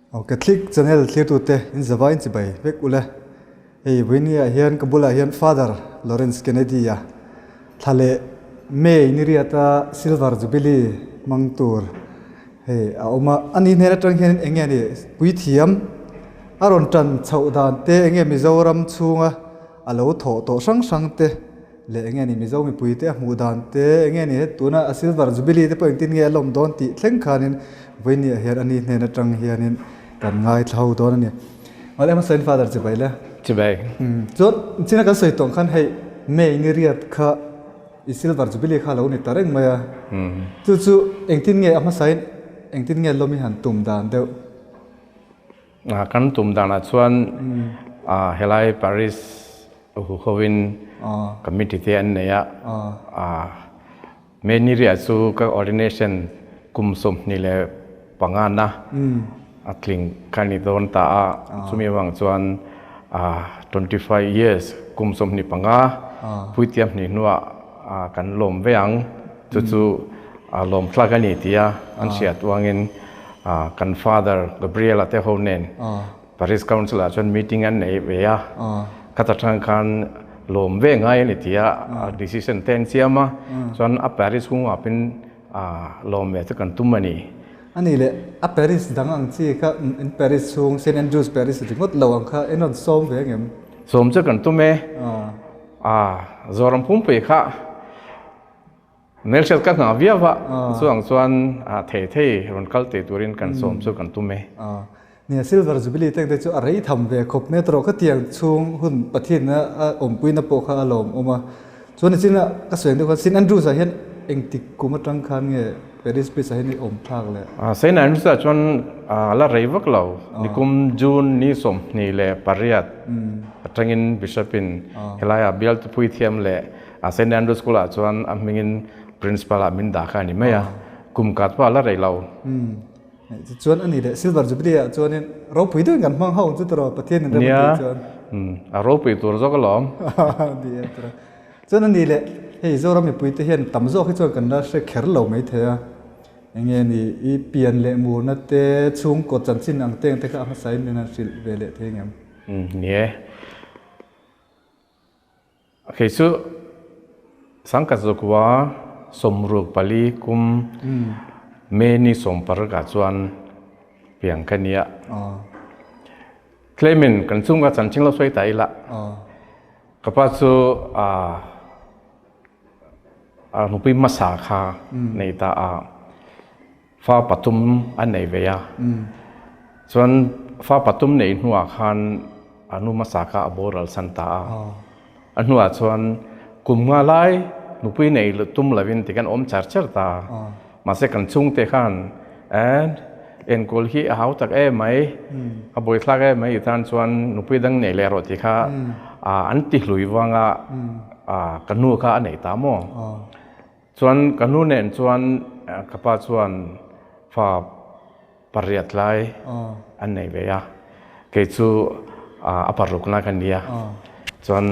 Aw Catholic channel thlirtute in zavai in chibai vek ule. Hei vawinia hian ka bulah hian Father Lawrence Kennedy-a thla leh May ni riata Silver Jubilee hmang tur hei a awm a. Ani hnen atang hian eng nge ni puithiam a rawn tan chhoh dan te eng nge Mizoram chhunga a lo thawh tawh hrang hrang te leh eng nge ni Mizo mipui te a hmuh dan te eng nge ni he tuna a Silver Jubilee te pawh engtin nge a lawm dawn tih thleng khanin vawinia hian ani hnen atang hianin kan ngaithla ho dawn a ni. Mawle hmasa in Father chibai le. Chibai. Chuan china kan sawi tawng khan hei May ni riat kha i Silver Jubilee kha lo ni ta reng mai a. Chu chu engtin nge a hmasa in engtin nge lawm i han tum dan deuh? Kan tum danah chuan helai Paris huhovin committee te an nei a. May ni riah chu ka ordination kum 25 na a tling kha ni dawn ta a, chumi avang chuan 25 years kum 25 puitiam hnih hnuah kan lawm ve ang, chu chu lawm thlak a ni tia an hriat uangin kan Father Gabriel-a te ho nen Parish Council ah chuan meeting an nei ve a, khata tang khan lawm ve ngai a ni tia decision te an siam a, chuan a parish kung ah pawhin lawm ve chu kan tum a ni. A nih leh a parish dang ang chi kha in parish chhung Saint Andrews parish ringawt lo ang kha en rawn sawm ve angem? Sawm chu kan tum e, Zoram pumpui kha. Hmelhriat ka nghah viau a, chuvang chuan thei thei rawn kal teh turin kan sawm chu kan tum e. Nia, Silver Jubilee tank te chu a rei tham ve khawp mai a, tawrh ka tiang chhung hun Pathianna a awmpuina pawh kha a lawm awm a. Chuan nichin a ka sawi ang deuh khan Saint Andrews ah hian engtik kum atang khan nge Parish Priest ah hian i awm thlak le? Saint Andrews ah chuan la rei vak lo, nikum June ni 28 atangin Bishop in helaiah bialtu phuithiam leh A Saint Andrew School ah chuan a hmingin Principal ah min dah kha a ni mai a, kum kat pawh a la rei lo. Chuan a ni leh Silver Jubilee ah chuanin ropui deuhin kan hmang ho ang chu tiraw Pathianin rem a tih chuan. Nia, a ropui tur zawk alawm. Ni e tiraw. Chuan a ni leh hei Zoram mipui te hian tam zawk hi chuan kan la hre kher lo maithei a, enge ni i pian leh murna te chhungkaw chanchin ang teng te kha a hmasain min han hrilh ve leh thei ngem? Ni e. Kei chu sangkhat zakua 64 kum May ni 16 ah chuan piang ka nia. Tlemin kan chungah chanchin lo sawi ta ila. Ka pa chu a nupui hmasa kha nei ta a. Fa pathum a nei ve a. Chuan fa pathum neih hnuah khan a nu hmasa kha a boral san ta a. A hnuah chuan kum nga lai nupui nei tum lovin ti kan awm char char ta a. Mahse kan chhungte khan eh enkawl hi a hau tak em mai, a buaithlak em mai i tan chuan nupui dang nei leh rawh tih kha an ti hlui vanga ka nu kha a nei ta maw? Chuan ka nu nen chuan ka pa chuan fa pariat lai an nei ve a, kei chu a parukna ka nia. Chuan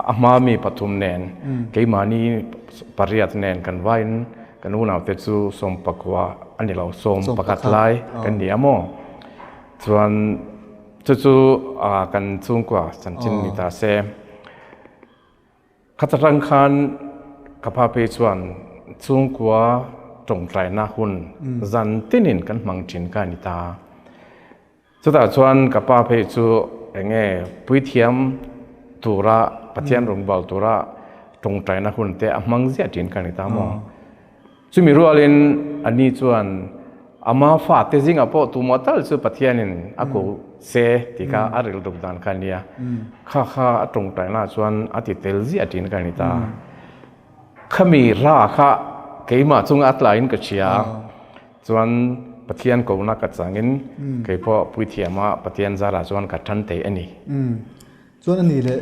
a hma mi pathum nen keimahni pariat nen kan vain kan unaute chu sawmpakua a ni lo, sawmpakhat lai kan ni a maw. Chuan chu chu kan chhungkua chanchin ni ta se. Khata tang khan ka pa phei chuan chhungkua tawngtaina hun zan tinin kan hmang thin kha a ni ta. Chutah chuan ka pa phei chu eng nge puithiam tura Pathian rawngbal tura tawngtaina hun te a hmang ziah thin kha a ni ta maw? Chumi rualin ani chuan ama fate zingah pawh tumah tal chu Pathianin a ko se tih kha a rilruk dan kha a nia. Kha kha a tawngtaina chuan a ti tel ziah tiin ka ni ta. Khami ra kha keimah chunga a tlaiin ka hria a, chuan Pathian kohna ka changin kei pawh puithiama Pathian zarah chuan ka tan thei a ni. Chuan a ni leh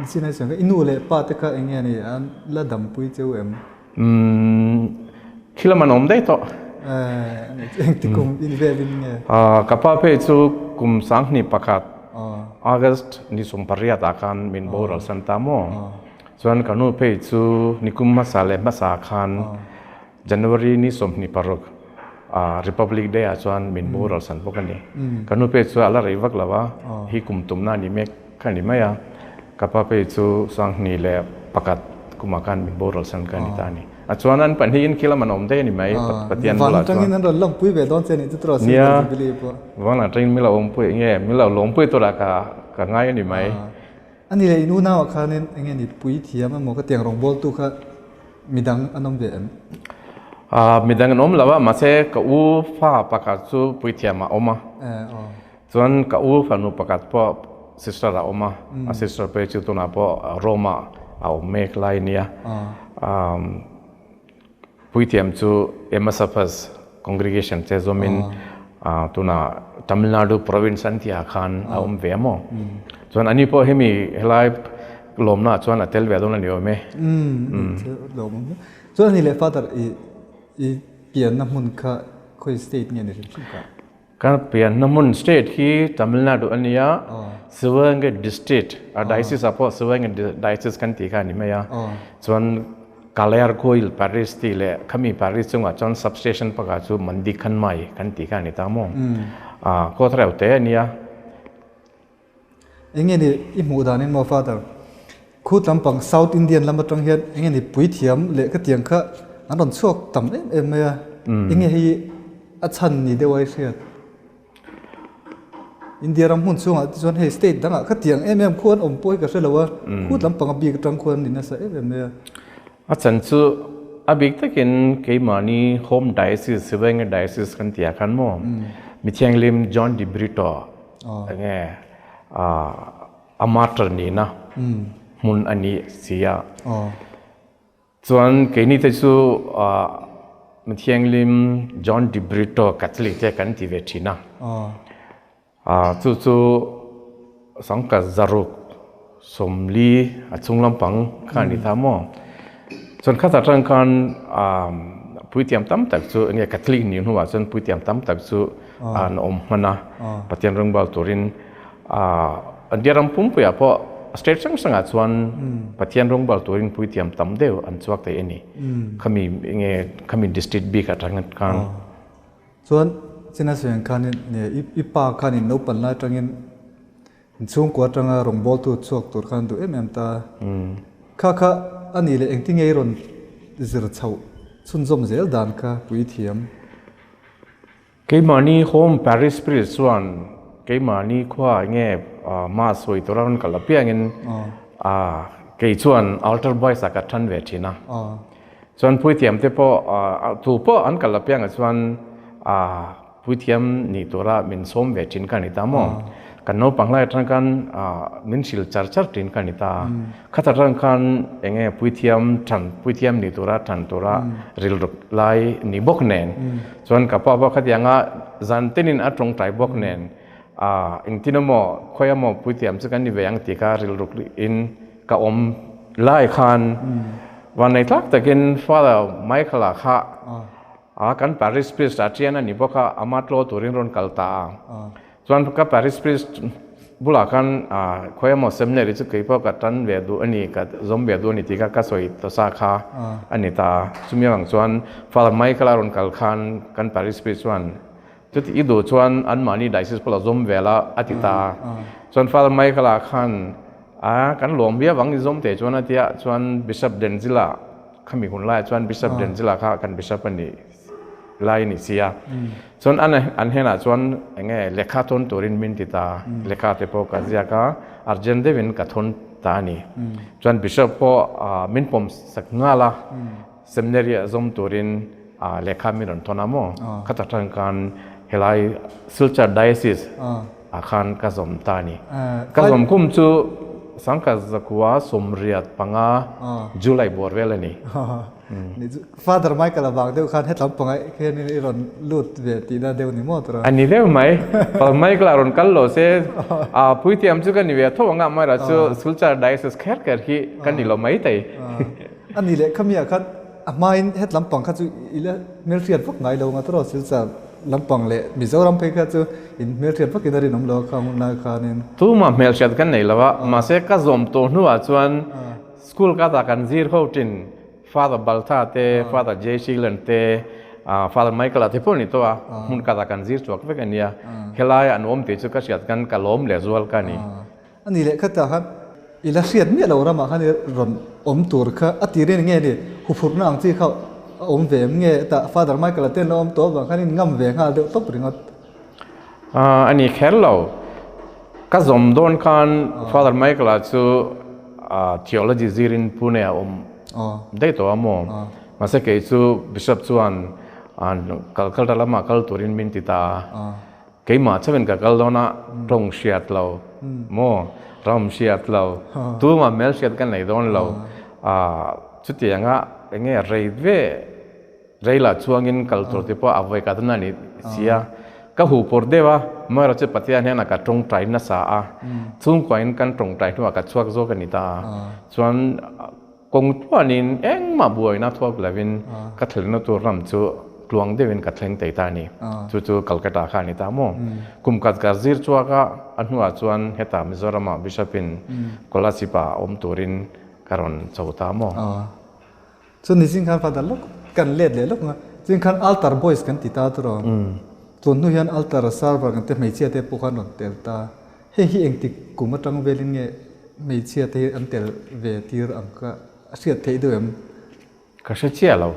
chin ai chuan i nu leh pa te kha eng nge ni an la dampui cheu em? Umm khi lam an awm daih tawh. Eh engti kum in vel in nge? Ka pa phei chu kum 21 August ni 18 ah khan min boral san ta maw? Chuan ka nu phei chu ni kum hmasa leh hmasa khan January ni 26. Republic Day ah chuan min boral san bawk a ni. Ka nu pei chu a la rei vak lo a, hi kum tumna a ni mek kha a ni mai a. Ka pa pei chu 2001 kumah khan min boral san kha a ni ta a ni. A chuan an pahnihin khi lam an awm daih a ni mai, Pathian bulah chuan. Van atangin an rawn lawmpui ve dawn che a nih chu tiraw Silver Jubilee pawh. Nia, van atangin min lo awmpui nge, min lo lawmpui turah ka ngai a ni mai. A ni leh in unauah khanin eng nge ni puithiam emaw ka tiang rawngbawltu kha midang an awm ve em? Midang an awm lo a, mahse ka u fa pakhat chu puithiam a awm a. Chuan ka u fanu pakhat pawh sister a awm a, a sister phei chu tunah pawh Rome ah a awm mek lai nia. Puithiam chu Emmasaphas congregation che zawmin tunah Tamil Nadu province an tihah khan a awm ve a maw. Chuan ani pawh hemi helai lawmnaah chuan a tel ve dawn a ni awm e. Chuan ani leh Father i pianna hmun kha khawi state nge ni hrim hrim kha? Ka pianna hmun state hi Tamil Nadu a nia, Sivaganga district, a diocese ah pawh Sivaganga diocese kan tih kha a ni mai a. Chuan Kalaiyarkoil parish tih leh khami parish chungah chuan substation pakhat chu Mandikhanmai kan tih kha a ni ta maw. Kawthreu te a nia. Eng nge ni i hmuh danin maw Father? Khut lampang South Indian lam atang hian eng nge ni puithiam leh ka tiang kha an rawn chhuak tam em em mai a. Eng nge hei a chhan ni deuh a i hriat? India ram hmun chhungah te chuan hei state dangah kha tiang em em khu an awm pawh hi ka hre lo a, khut lampang a bik atang khuan ni nasa em em mai a. A chan chu a bik takin keimahni Home Diocese, Sivaganga Diocese kan tih ah khan maw Mithianghlim John de Brito Enge a martyr nihna hmun a ni si a. Chuan keini te chu Mithianghlim John de Brito Catholic te kan ti ve thin a. Chu chu sangkhat 640 a chung lampang kha a ni ta maw. Chuan khat atang khan puitiam tam tak chu enge Catholic nih hnuah chuan puitiam tam tak chu an awm hman a, Pathian rawngbal turin India ram pumpuiah pawh state hrang hrangah chuan Pathian rawngbal turin puitiam tam deuh an chhuak thei a ni. Khami enge khami district bik atang khan. Chuan China sawiang khanin i pa khanin naupang lai atangin Inchhungkua atanga rawngbawltu chhuak tur khan duh em em ta. Kha kha a nih leh engtin nge i rawn zir chhoh chhunzawm zel dan kha puithiam. Keimahni Home Parish Priest chuan keimahni khua nge Mass sawi tura rawn kal apiangin kei chuan altar boys ah ka tan ve thin a. Chuan puithiam te pawh tu pawh an kal apiangah chuan Puithiam nih tura min sawm ve thin ka ni ta maw? Kan naupang lai atang khan min hrilh char char thin ka ni ta. Khat atang khan eng nge puithiam than, puithiam nih tura than tura rilruk lai ni bawk nen. Chuan ka pa pawh khatianga zan tinin a tawngtai bawk nen engtin emaw khawi emaw puithiam chu kan ni ve ang tih kha rilruk in ka awm lai khan vannei tlak takin Father Michael-a kha A kan parish priest ah ṭian a ni bawk a, ama tlaw turin rawn kal ta a. Chuan ka parish priest bulah khan khawi emaw seminary chu kei pawh ka tan ve duh a ni, ka zawm ve duh a ni tih kha ka sawi tawsa kha a ni ta a. Chumi avang chuan Father Michael a rawn kal khan kan parish priest chuan chuti i duh chuan anmahni diocese pawh lo zawm ve la a ti ta a. Chuan Father Michael ah khan a kan lawm viau ang i zawm teh chuan a ti a, chuan Bishop Denzil-a Khami hun laiah chuan Bishop Denzila kha kan Bishop a nih lai a ni si a. Chuan an an hnenah chuan eng nge lehkha thawn turin min ti ta, lehkha te pawh ka ziak a, urgent deuhin ka thawn ta a ni. Chuan Bishop pawh min pawm sak nghal a, seminary ah zawm turin lehkha min rawn thawn a maw? Khata tang khan helai Silchar Diocese ah khan ka zawm ta a ni. Ka zawm kum chu 1985 July bawr vel a ni. Father Michael avang deuh khan hetlam panga hian i rawn lut ve tihna deuh ni maw tura? A ni deuh mai. Father Michael a rawn kal lo se puithiam chu ka ni ve tho ang a, amaherawhchu chu Silchar Diocese kher kher hi ka ni lo mai thei. A ni leh khamiah khan a hmain hetlam pang kha chu i la hmelhriat vak ngai lo ang a tawrh Silchar Lampang leh Mizoram phei kha chu in hmelhriat vakin a rinawm lo a kha hun lai khanin. Tumah hmelhriat kan nei lo a, mahse ka zawm tawh hnuah chuan school ka tah kan zir ho thin Father Baltha te, Father Jay Sheelan te, Father Michael-a te pawh ni tawh a, hmun khatah kan zir chhuak vek a nia. Helai an awm tih chu ka hriat khan ka lawm leh zual ka ni. A ni leh khatah khan i la hriat miah lo ramah khan i rawn awm tur kha a tir in nge ni huphurhna ang chi kha a awm ve em nge tah Father Michael-a te an lo awm tawh avang khan in ngam ve nghal deuh tawp ringawt. A ni kher lo. Ka zawm dawn khan Father Michael-a chu theology zirin Pune a awm daih tawh a maw? Mahse kei chu Bishop chuan Calcutta lamah kal turin min ti ta a. Keimah chauhin ka kal dawn a, tawng hriat lo maw, ram hriat lo, tumah hmel hriat ka nei dawn lo. Chutianga eng nge rei ve, rei lah chuangin kal tur te pawh a vawi ka dawn a ni si a. Ka huh pawr deuh a, amaherawhchu chu Pathian hian a ka tawngtai nasa a, chhungkuain kan tawngtai hnuah ka chhuak zawk a ni ta a. Chuan Kawng tluanin engmah buaina thuak lovin ka thlenna tur ram chu tluang deuhin ka thleng thei ta a ni. Chu chu Calcutta kha a ni ta maw? Kum khat ka zir chhuak a, a hnuah chuan hetah Mizoramah Bishop-in Kolasib-ah awm turin ka rawn cho ta maw? Chu ni zing khan Father lawk kan let leh lawk ang a, zing khan Altar Boys kan ti ta tawh a, tun hnu hian Altar Server kan te hmeichhia te pawh khan rawn tel ta. Hei hi engtik kum atang velin nge hmeichhia te hi an tel ve tir ang ka hriat theih deuh em? Ka hre chiah lo.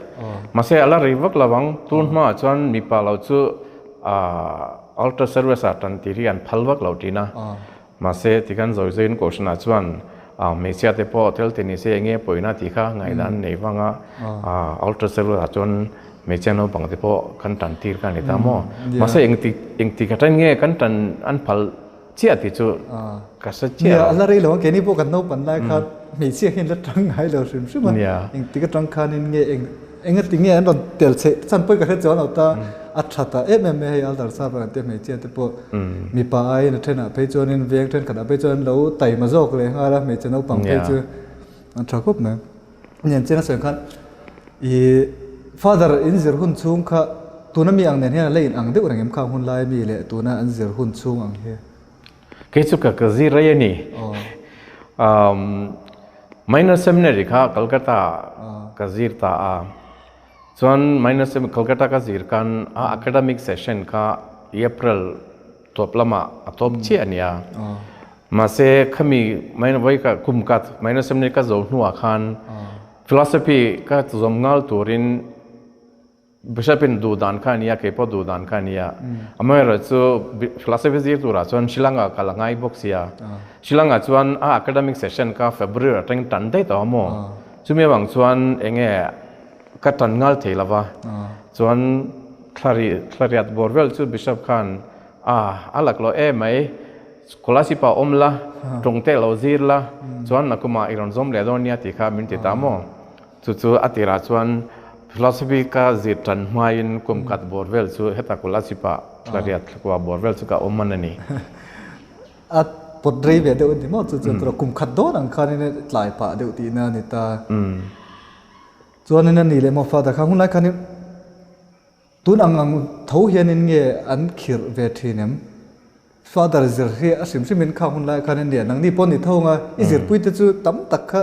Mahse a la rei vak lo ang. Tun hmaah chuan mipa lo chu altar service ah tan tir hi an phal vak lo thin a. Mahse tikhan zawi zawiin kohhranah chuan hmeichhia te pawh tel te ni se enge pawina tih kha ngaihdan an nei vang a. Altar service ah chuan hmeichhia naupang te pawh kan tan tir kha a ni ta maw? Mahse engtik engtik atang nge kan tan an phal chiah tih chu ka hre chiah lo. Nia, a la rei lo ang, keini pawh kan naupan lai khan hmeichhia hian la tang ngai lo hrim hrim a, engtik atang khanin nge eng engati nge an rawn tel chheih chan pawh ka hre chuan lo ta, a tha ta em em mai hei Altar Sapa kan tia hmeichhia te pawh mipa aiin a thenah phei chuanin veng thenkhatah phei chuan an lo taima zawk leh nghal a, hmeichhe naupang phei chu an tha khawp mai. Nen chen a sawi khan i father in zir hun chhung kha tuna mi ang nen hian a la in ang deuh reng em khang hun lai mi leh tuna an zir hun chhung ang hi? Kei chu ka ka zir rei a ni. Minor Seminary kha Calcutta ka zir ta a. Chuan Minor Seminary Calcutta ka zir khan a academic session kha April tawp lamah a tawp chiah a nia. Mahse khami minor vawi ka kum ka minor seminary ka zo hnuah khan philosophy ka zawm ngal turin bishop in duh dan kha a nia kei pawh duh dan kha a nia. Amaherawhchu chu philosophy zir turah chuan Shillong ah kal a ngai bawk sia. Shillong ah chuan a academic session kha February atangin tan daih tawh a maw. Chumi avang chuan enge ka tan ngal thei lova chuan thlari thlariat bawr vel chu bishop khan a a laklawh em mai scholarship ah awm la tawng te lo zir la chuan nakumah i rawn zawm leh dawn nia tih kha min ti ta maw chu chu a tirah chuan philosophy ka zir tan hmain kum khat bawr vel chu heta scholarship ah thlariat thlakua bawr vel chu ka awm man a ni. A pawt rei ve deuh a ni maw chu chuan kum khat dawn ang khanin tlai pah deuh tihna a ni ta. Chuanin a ni leh maw Father kha hunlai khanin tun ang ang tho hianin nge an khirh ve thin em? Father zir hi a hrim hrimin kha hunlai khanin nia nangni pawh ni tho anga i zirpui te chu tam tak kha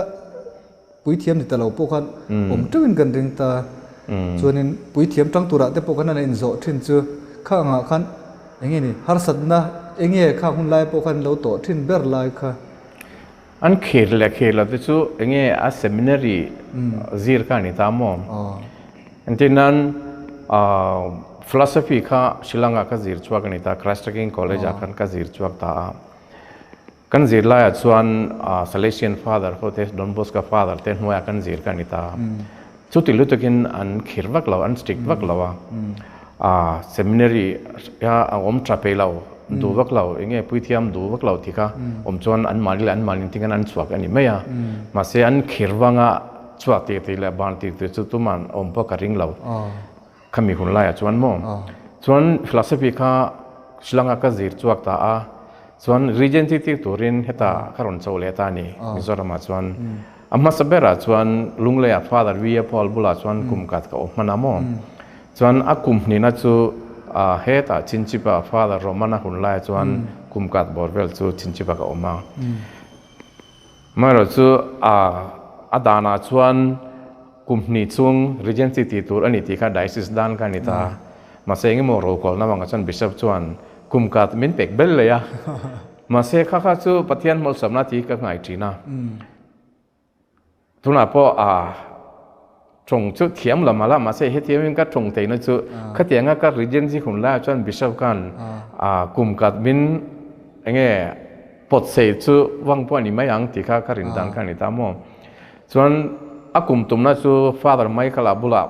puithiam ni ta lo pawh khan awm teuhin kan ring ta. Chuanin puithiam tang turah te pawh khan an inzawh thin chu kha angah khan enge ni harsatna enge kha hunlai pawh khan lo tawh thin ber lai kha. An khir leh khir lo te chu enge a seminary zir kha a ni ta maw? Entir nan philosophy kha Shillong ah ka zir chhuak a ni ta, Christ the King College ah khan ka zir chhuak ta a. Kan zir laiah chuan Salesian Father ho te, Don Bosco Father te hnuaiah kan zir kha a ni ta. Chuti lutukin an khir vak lo, an strict vak lo a, seminary a awm tha peih lo, duh vak lo, eng nge puithiam duh vak lo tih kha awm chuan an mahni leh an mahni tingin an chhuak a ni mai a. Mahse an khir vanga chhuak tir tih leh ban tir tih chu tuman awm pawh ka ring lo. Khami hun laiah chuan maw? Chuan philosophy kha Shillong-a ka zir chhuak ta a, chuan Regency tir turin hetah ka rawn chho leh ta a ni, Mizoramah chuan. A hmasa berah chuan Lungleiah Father V A Paul bulah chuan kum khat ka awm hman a maw? Chuan a kum hnihna chu hetah Chinchipa Father Romana hun laiah chuan kum khat bawr vel chu Chinchipa ka awm a. Amaherawhchu a danah chuan. Kum hnih chung Regency tih tur a ni tih kha Diocese dan kha a ni ta. Mahse engemaw rokalna vangah chuan Bishop chuan kum khat min pek bel leh a. Mahse kha kha chu Pathian hmawlhsawmna tih ka ngai thin a. Tunah pawh a tawng chu thiam lo mah la, mahse hetiangin ka tawng theihna chu khatianga ka Regency hun laiah chuan Bishop khan kum khat min enge pawt sei chu vang pawh a ni mai ang tih kha ka rin dan kha a ni ta maw. Chuan a kum tumna chu Father Michael-a bulah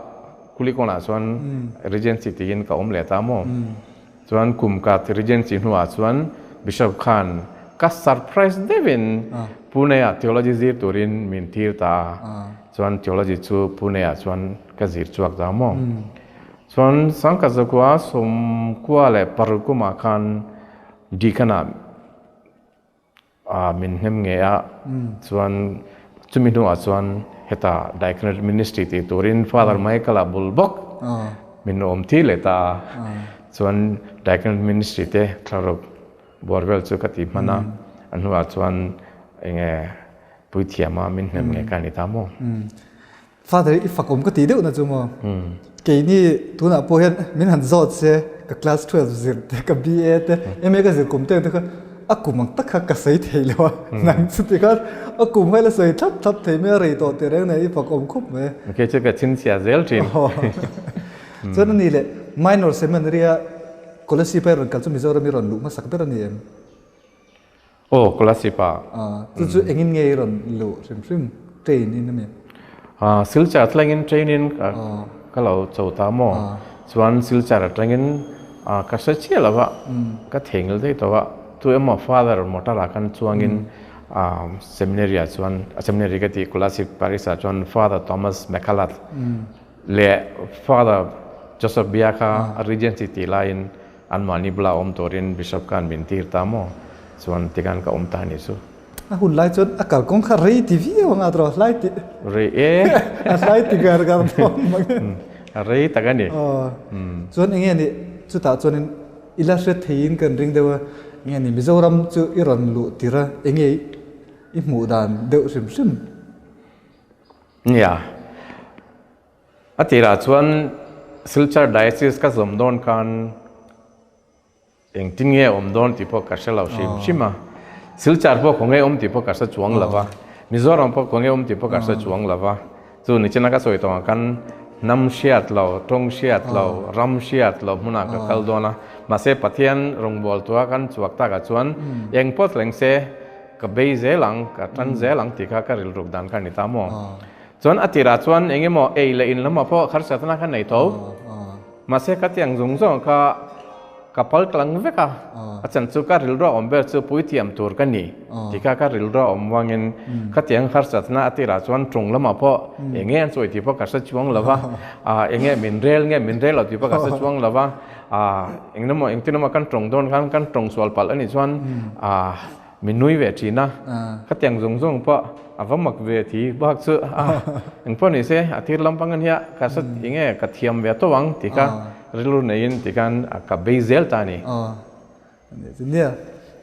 Kulikawnah chuan Regency tiin ka awm leh ta maw. Chuan kum khat Regency hnuah chuan Bishop khan ka surprise deuhin Pune-ah Theology zir turin min tir ta a. Chuan Theology chu Pune-ah chuan ka zir chhuak ta maw. Chuan Sangkazakua 96 kumah khan Deacon-ah A min hnem nge a, chuan chumi hnuah chuan heta Diaconate Ministry tih turin Father Michael-a bul bawk min awm thi leh ta a, chuan Diaconate Ministry te thlaruk buar vel chu ka ti hman a, a hnuah chuan enge puithiama min hnem nge ka ni ta maw? Father i fakawm ka ti deuh na chu maw? Keini tunah pawh hian min han zawt se ka class 12 zir te ka BA te MA ka zir kum te ang te kha a kum ang tak kha ka sawi thei lo a nang chuti khan a kum kha ila sawi thlap thlap thei mai a rei tawh teh reng nei i fakawm khup mai. Kei chu ka chhinchhiah zel thin. Chuan ani leh minor seminary a Kolasib a i rawn kal chu Mizoram i rawn luh hmasak ber a ni em? Aw, Kolasib ah. Chu chu engin nge i rawn luh hrim hrim train in ami? Silchar thlengin train in ka lo cho ta maw? Chuan Silchar atangin ka hre chiah lo va, ka theihnghilh daih tawh a, tu emaw father motor ah khan chuangin seminary ah chuan, seminary ka tih Kolasib parish ah chuan Father Thomas Mekhalat leh Father Joseph Biaka Regency tih laiin Anmahni bula awm turin Bishop khan min tir ta maw? Chuan tikhan ka awm ta ni chu. A hun lai chuan a kalkawng kha rei ti viau anga tawh hlai ti. Rei e. A hlai ti gar gar dawn mang e. A rei tak a ni. Chuan enge ni chutah chuanin i la hre theiin kan ring deuh a, enge ni Mizoram chu i rawn luh tir a, enge i hmuh dan deuh hrim hrim? Nia. A tirah chuan Silchar Diocese ka zawm dawn khan engtin nge awm dawn tih pawh ka hre lo hrim hrim a. Silchar pawh khawnge awm tih pawh ka hre chuang lo va, Mizoram pawh khawnge awm tih pawh ka hre chuang lo va. Chu nichina ka sawi tawh ang khan hnam hriat lo, tawng hriat lo, ram hriat lo hmunah ka kal dawn a. Mahse Pathian rawngbawltua kan chhuak takah chuan eng pawh thleng se ka bei zel ang, ka tan zel ang tih kha ka rilruk dan kha a ni ta maw? Chuan a tirah chuan eng emaw ei leh in lamah pawh harsatna kha nei tho. Mahse ka tiang zawng zawng kha ka pal tlang vek a, a chan chu ka rilru a awm ber chu puithiam tur ka ni tih kha ka rilru a awm vangin ka tiang harsatna a tirah chuan ṭung lamah pawh eng nge an sawi tih pawh ka hre chuang lo va, eng nge min rel nge min rel lo tih pawh ka hre chuang lo va, eng emaw engtin emaw kan ṭawng dawn khan kan ṭawng sual palh a nih chuan Min nui ve thin a, ka tiang zawng zawng pawh a va mak ve thi bak chu a engpawh ni se a tir lampang a nia ka hre enge ka thiam ve tawh ang tih kha rilru neiin ti khan ka bei zel ta a ni. Nia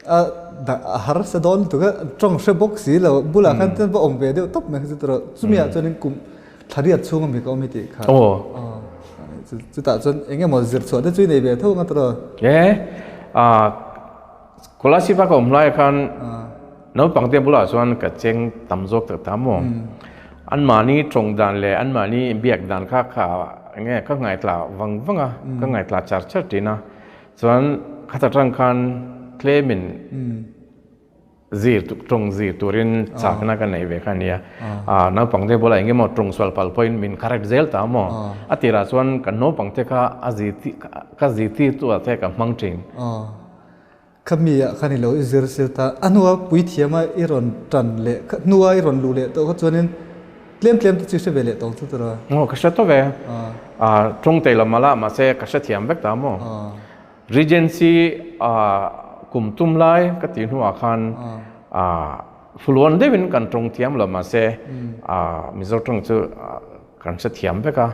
a harsa dawn lutuk a, tawng hre bawk si lo bulah khan chuan va awm ve deuh tawp mai kha chu tawh chumi ah chuanin kum thlariat chhung ami ka awm hi tih kha chutah chuan eng emaw zir chhuah te chu i nei ve tho ang a tawh. E Kolasib a ka awm lai khan naupang te bulah chuan ka cheng tam zawk tak ta maw? Anmahni tawng dan leh anmahni biak dan kha kha enge ka ngaithla vang vang a, ka ngaithla char char thin a. Chuan khata tang khan tlemin zir tawng zir turin chakna ka nei ve kha a nia. Naupang te bulah engemaw tawng sual palh pawhin min correct zel ta maw? A tirah chuan kan naupang te kha a zirtir ka zirtirtu ah te ka hmang thin. Khami ah khan i lo i zir sil ta. A hnua puithiam a i rawn tan leh hnua i rawn luh leh tawh kha chuanin tlem tlem te chu i hre ve leh tawh ang chu tawh a. Aw ka hre tawh ve. Tawng tei lam ala mahse ka hrethiam vek ta maw. Regency kum tum lai ka tih hnuah khan fuluan deuhin kan tawng thiam lo mahse Mizo tawng chu Kan hrethiam vek a,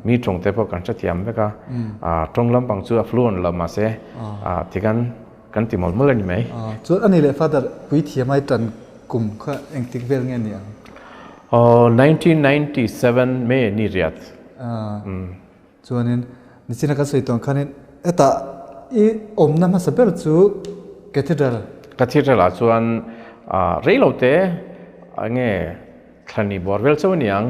mi tawng te pawh kan hrethiam vek a, tawng lampang chu a fluent lo mahse tikhan kan ti mawlh mawlh a ni mai. Chuan a ni leh Father, puithiam ai tan kum kha engtik vel nge ni ang? Aw, 1997 May ni riat. Chuanin nichina kan sawi tawng khanin hetah i awmna hmasa ber chu Cathedral. Cathedral ah chuan rei lo te enge thlani bawr vel chauh a ni ang.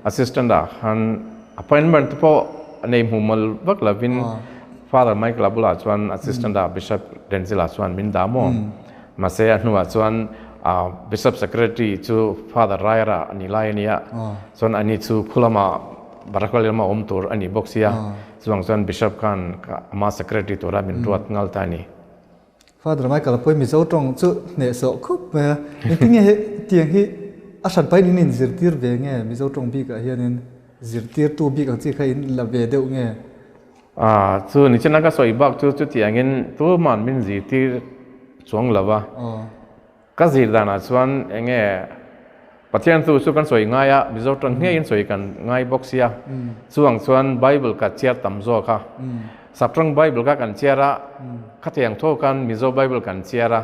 Assistant ah khan appointment te pawh nei hmu mal vak lovin Father Michael a bulah chuan assistant ah Bishop Denzil ah chuan min dah maw. Mahse a hnuah chuan Bishop Secretary chu Father Ryer a ni lai a nia. Chuan ani chu khulama Barakal lama awm tur a nih bawk sia, chuvang chuan Bishop khan ama secretary tura min ruat nghal ta a ni. Father Michael pawhin Mizo tawng chu hnehsawh khup mai a, engtin nge hetiang hi a hran pahin in inzirtir ve nge Mizo tawng bikah hianin zirtirtu bik ang chi kha in la ve deuh nge? Chu nichina ka sawi bak chu chutiangin tuman min zirtir chuang lo va. Ka zir danah chuan eng nge Pathian thu chu kan sawi ngai a, Mizo tawng ngeiin sawi kan ngai bawk sia. Chuang chuan Bible ka chhiar tam zawk a. Saptawng Bible kha kan chhiar a, khatiang tho khan Mizo Bible kan chhiar a.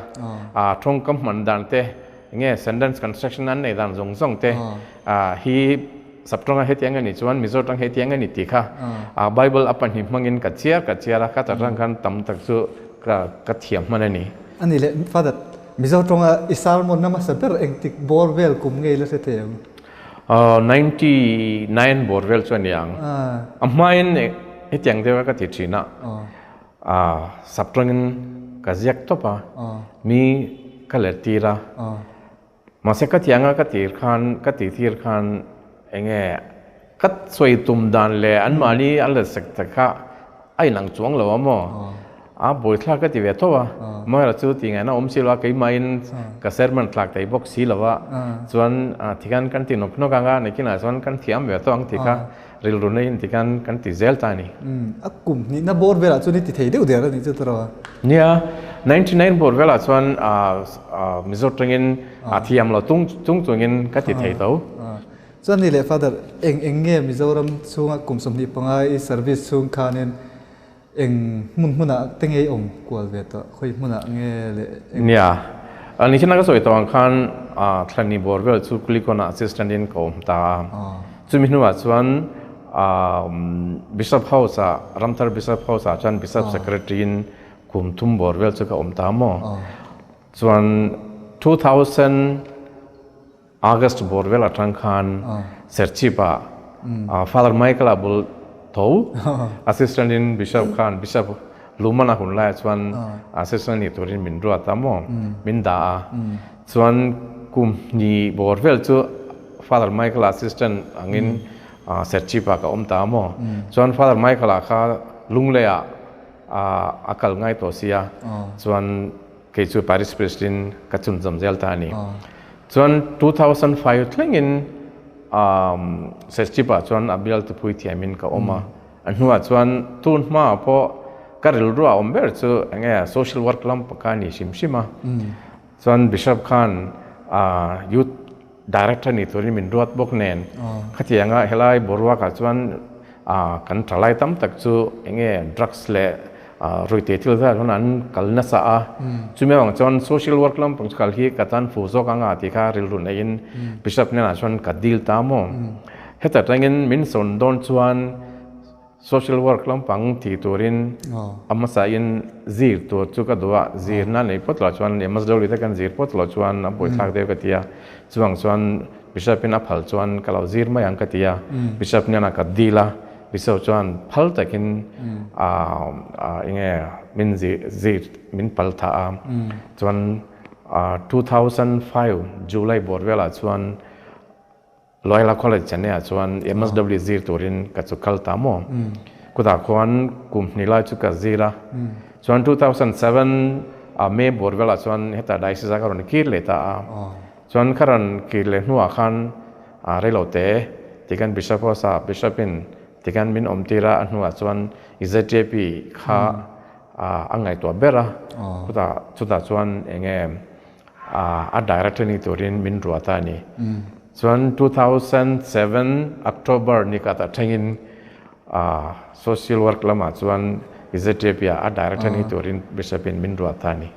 A tawngkam hman dan te, eng nge sentence construction an nei dan zawng zawng te hi Saptawnga hetiang a nih chuan Mizo tawng hetiang a ni tih kha Bible a pahnih hmangin ka chhiar ka chhiar a, kha tawng khan tam tak chu ka thiam hman a ni. A ni le, Father, Mizo tawnga i sermon na hmasa ber engtik bawr vel kum ngei la hre thei ang? 99 bawr vel chu a ni ang. A hmain hetiang deuh a ka ti thin a, saptawngin ka ziak tawp a, mi ka let tir a. Mahse ka tianga ka tir khan, ka ti tir khan enge ka sawi tum dan leh anmahni a let sek te kha a inang chuang lo a maw? A buaithlak ka ti ve tho a, Amaherawhchu chu ti ngaihna awm si lo a, keimahin ka sermon thlak thei bawk si lo a, chuan tikhan kan ti nawk nawk ang a, nikinah chuan kan thiam ve tawh ang tih kha rilru neiin tikhan kan ti zel ta a ni. A kum hnihna bawr velah chuan i ti thei deuh der a nih chu tawrh a. Nia, 99 bawr velah chuan Mizo tangin a thiam lo tung chungin ka ti thei tho. Chuan ni leh Father, eng eng nge Mizoram chhunga kum 25 i service chhung khanin eng hmun hmunah te nge i awm kual ve tawh? Khawi hmunah nge leh eng. Nia, nichina ka sawi tawh ang khan Thlani bawr vel chu Kulikawna assistant in ka awm ta a. Chumi hnuah chuan Bishop House ah, Ramthar Bishop House ah chuan Bishop Secretary in kum thum bawr vel chu ka awm ta maw. Chuan 2000 August bawr vel atang khan Serchhip ah Father Michael ah bul tho Assistant in Bishop khan Bishop Luman a hun laiah chuan Assistant ni turin min ruat a maw, min dah a. Chuan kum hnih bawr vel chu Father Michael Assistant angin Serchhip ah ka awm ta a maw. Chuan Father Michael ah kha Lunglei ah a kal ngai tawh sia, chuan kei chu Parish Priest in ka chhunzawm zel ta a ni. Chuan 2005 thlengin Serchhip ah chuan a bial tupui thiamin ka awm a. A hnuah chuan tun hmaah pawh ka rilru a awm ber chu eng nge social work lam ka ni hrim hrim a. Chuan Bishop khan Youth Director ni turin min ruat bawk nen khatianga helai boruakah chuan kan thalai tam tak chu eng nge drugs leh ruihte thil vel chuan an kal nasa a. Chumi avang chuan social work lampang chu kal hi ka tan fu zawk anga tih kha rilru neiin Bishop hnenah chuan ka dil ta maw. Heta tangin min sawn dawn chuan social work lampang ti turin a hmasain zir tur chu ka duh a, zirna nei phawt loh chuan MSW te kan zir phawt loh chuan a buaithlak deuh ka ti a, chuvang chuan Bishop in a phal chuan ka lo zir mai ang ka ti a, Bishop hnenah ka dil a, Bishop chuan phal takin enge min zir min pal thah a, chuan 2005 July bawr velah chuan Loyola College Chennai-ah chuan MSW zir turin ka chu kal ta maw? Kutah khuan kum hnih lai chu ka zir a. Chuan 2007 ah May bawr velah chuan hetah Diocese-ah ka rawn kir leh ta a. Chuan ka rawn kir leh hnuah khan reilo te tikhan Bishop House-ah Bishop-in tikhan min awm tir a, a hnuah chuan ZJP kha a ngaihtuah ber a. Kutah chutah chuan eng nge a director ni turin min ruat a ni. Chuan 2007 October ni khat atangin social work lamah chuan ZJP ah a director ni turin Bishop in min ruat a ni.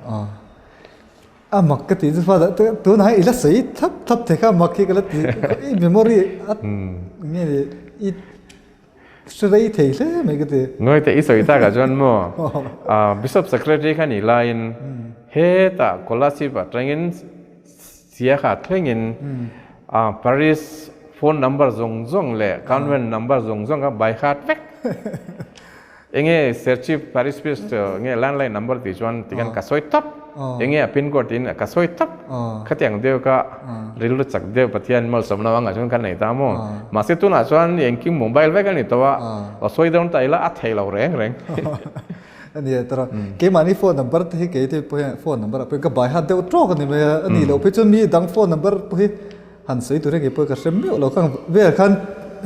A mak ka tih chu father tunah hian i la sawi thlap thlap thei kha mak hi ka la ti i memory a nge ni i hre rei thei hle mai ka ti. Ngawi teh i sawi takah chuan maw Bishop Secretary kha nih laiin hetah Kolasib atangin Siakha thlengin Parish phone number zawng zawng leh convent number zawng zawng kha by heart vek. Enge Serchhip Parish Priest nge landline number tih chuan tikhan ka sawi tawp, enge a pin code tiin ka sawi tawp. Khatiang deuh ka rilru chak deuh Pathian malsawmna vangah chuan ka nei ta maw. Mahse tunah chuan engkim mobile vek a ni tawh a, aw sawi dawn ta ila a thei lo reng reng. A ni a tara, keimahni phone number te hi kei te pawh hian phone number ah pawh hian ka bai hat deuh tawk a ni mai a, a nih loh phei chuan mi dang phone number pawh hi Han sawi tur hi kei pawh ka hre miauh lo khang vel khan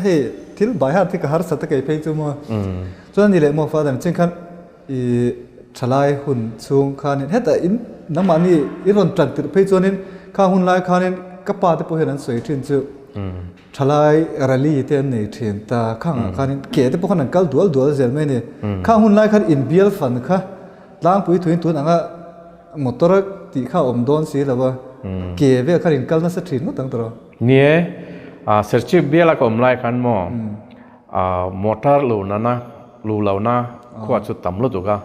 hei thil bai hat hi ka harsat a kei phei chu maw. Chuan ni leh maw father chin khan i thalai hun chhung khanin hetah in nangmahni i rawn tan tirh phei chuanin khang hun lai khanin ka pa te pawh hian an sawi thin chu thalai rally te an nei thin ta khangah khanin ke te pawh khan an kal dual dual zel mai a ni. Khang hun lai khan inbial fan kha tlangpui thuin tun anga Motor tih kha a awm dawn si lo a, ke vel khan in kal nasa thin ngawt ang tawh. Ni e, Serchhip biala ka awm lai khan maw motor lu nana lu lo na khua chu tam lutuk a,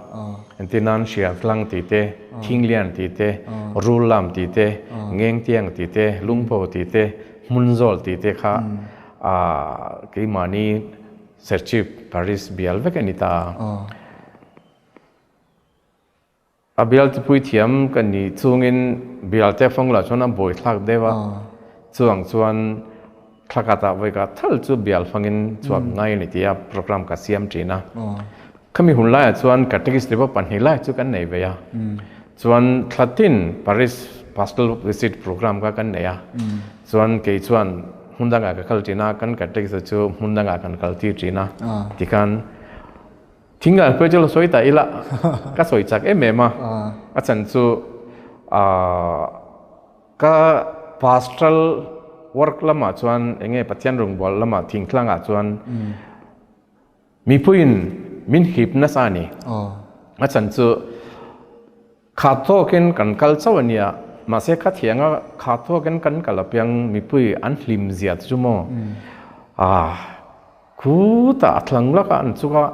entir nan Hriatlang tih te, Thinglian tih te, Rullam tih te, Ngengtiang tih te, Lungpho tih te, Hmunzawl tih te kha keimahni Serchhip Parish bial vek a ni ta a. A bialte puithiam ka nih chungin bialte fang lah chuan a buai thlak deuh a, chuang chuan thlakatah vawikah thal chu bial fangin chhuak ngai a ni tia program ka siam thin a. Khami hun laiah chuan catechist level pahnih lai chu kan nei ve a, chuan thlatin Parish Pastoral Visit program kha kan nei a, chuan kei chuan hmun dangah ka kal thin a, kan catechist chu hmun dangah kan kal tir thin a, tikhan Thing ah pawh chu la sawi ta ila ka sawi chak em em a, a chhan chu ka pastoral work lamah chuan eng nge Pathian rawngbâwl lamah thingtlangah chuan mipuiin min hip nasa a ni. A chhan chu Kha tawkin kan kal chauh a nia, mahse kha thianga kha tawkin kan kal apiang mipui an hlim zia te chu maw ah khutah a thlang lak a an chuk a,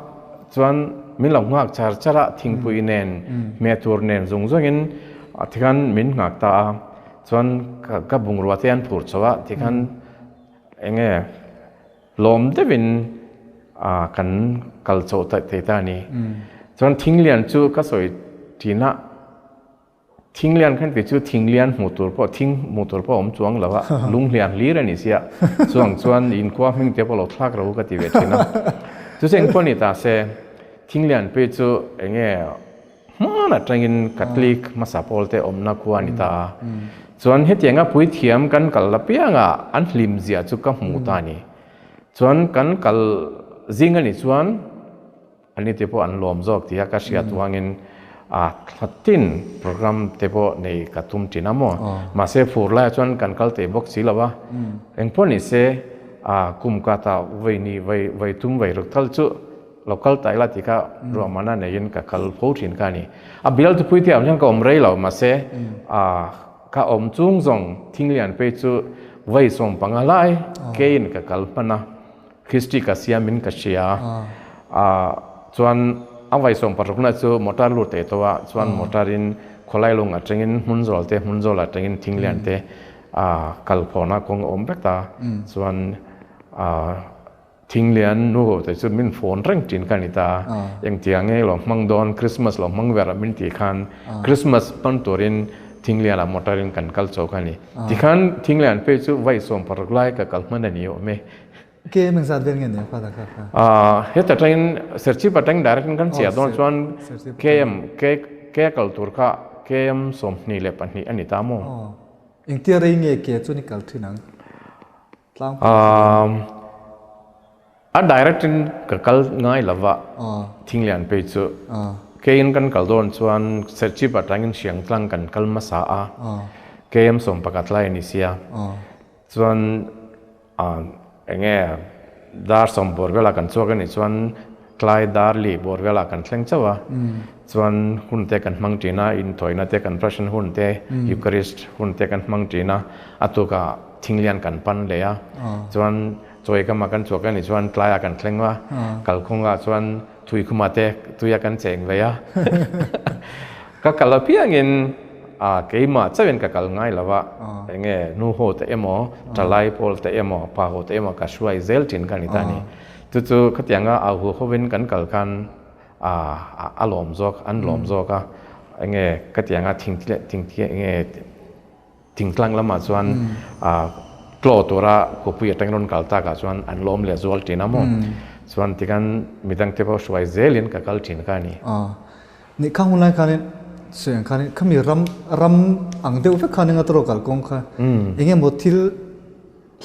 chuan min lo nghak char char a thingpui nen hmeh tur nen zawng zawngin tikhan min nghak ta a, chuan ka bungrua te an phur chho a tikhan eng nge lawm deuhin kan kal chhoh thei ta a ni. Chuan thinglian chu ka sawi thin a, thinglian khan kei chu thinglian hmuh tur pawh thing hmuh tur pawh a awm chuang lo a, lunghlian hlir a ni sia, chuang chuan inkhua hming te pawh lo thlak ro ka ti ve thin a. Chu chu engpawh ni ta se, thinglian phei chu eng nge Hman atangin Catholic hmasa pawl te awmna khua a ni ta a. Chuan hetianga puithiam kan kal apianga an hlim zia chu ka hmu ta a ni. Chuan kan kal zing a nih chuan ani te pawh an lawm zawk tia ka hriat vangin a thlatin program te pawh nei ka tum thin a maw. Mahse fur laiah chuan kan kal thei bawk si lo a. Engpawh ni se a kum kata vawi ni vawi tum vawi ruk thal chu Lo kal ta ila tih kha ruahmanna neiin ka kal fo thin kha a ni. A bial tupui te ah hian ka awm rei lo mahse ka awm chung zawng Thinglian phei chu vawi 15 lai keiin ka kal hman a, history ka siamin ka hria a, chuan a vawi 16 na chu motor lut thei tawh a, chuan motor in khawlailung atangin Hmunzawl te Hmunzawl atangin Thinglian te kal phawhna kawng a awm vek ta, chuan Thinglian nu ho te chu min phone reng thin kha a ni ta a, engtiang nge lo hmang dawn Christmas lo hmang ver a min tih khan Christmas hman turin Thinglian ah motor in kan kal chho kha a ni. Tikhan Thinglian phei chu vawi 16 lai ka kal hman a ni awm e. Ke meng zat vel nge ni a father kha kha? Heta tangin Serchhip atangin direct in kan chhiah dawn chuan KM ke kal tur kha KM 22 a ni ta maw? Engtia rei nge ke chuan i kal thin ang? A direct in ka kal ngai lova Thinglian phei chu keiin kan kal dawn chuan Serchhip atangin Hriangtlang kan kal hmasa a, KM 11 lai a ni sia, chuan enge dar 10 bawr velah kan chhuak a nih chuan. tlai dar li bawr velah kan thleng chauh a, chuan hun te kan hmang thin a, inthawina te kan Prashan hun te, Eucharist hun te kan hmang thin a, a tukah thinglian kan pan leh a, chuan chawi kama kan chhuak a nih chuan tlaiah kan thleng a, kalkhungah chuan Thuikhuma te tuia kan cheng ve a, ka kal apiangin keimah chauhin ka kal ngai lo a, enge nu ho te emaw, thalai pawl te emaw, pa ho te emaw ka hruai zel thin ka ni ta a ni. Chu chu khatianga au hu hovin kan kal khan a lawm zawk, an lawm zawk a, enge khatianga thing thing enge Thingtlang lamah chuan tlaw tura khawpui atang rawn kal takah chuan an lawm leh zual thin a maw? Chuan tikhan midangte pawh hruai zelin ka kal thin kha a ni. Nih kha hun lai khanin sawi ang khanin khami ram ram ang deuh vek khan enga tawrh kal kawng kha eng emaw thil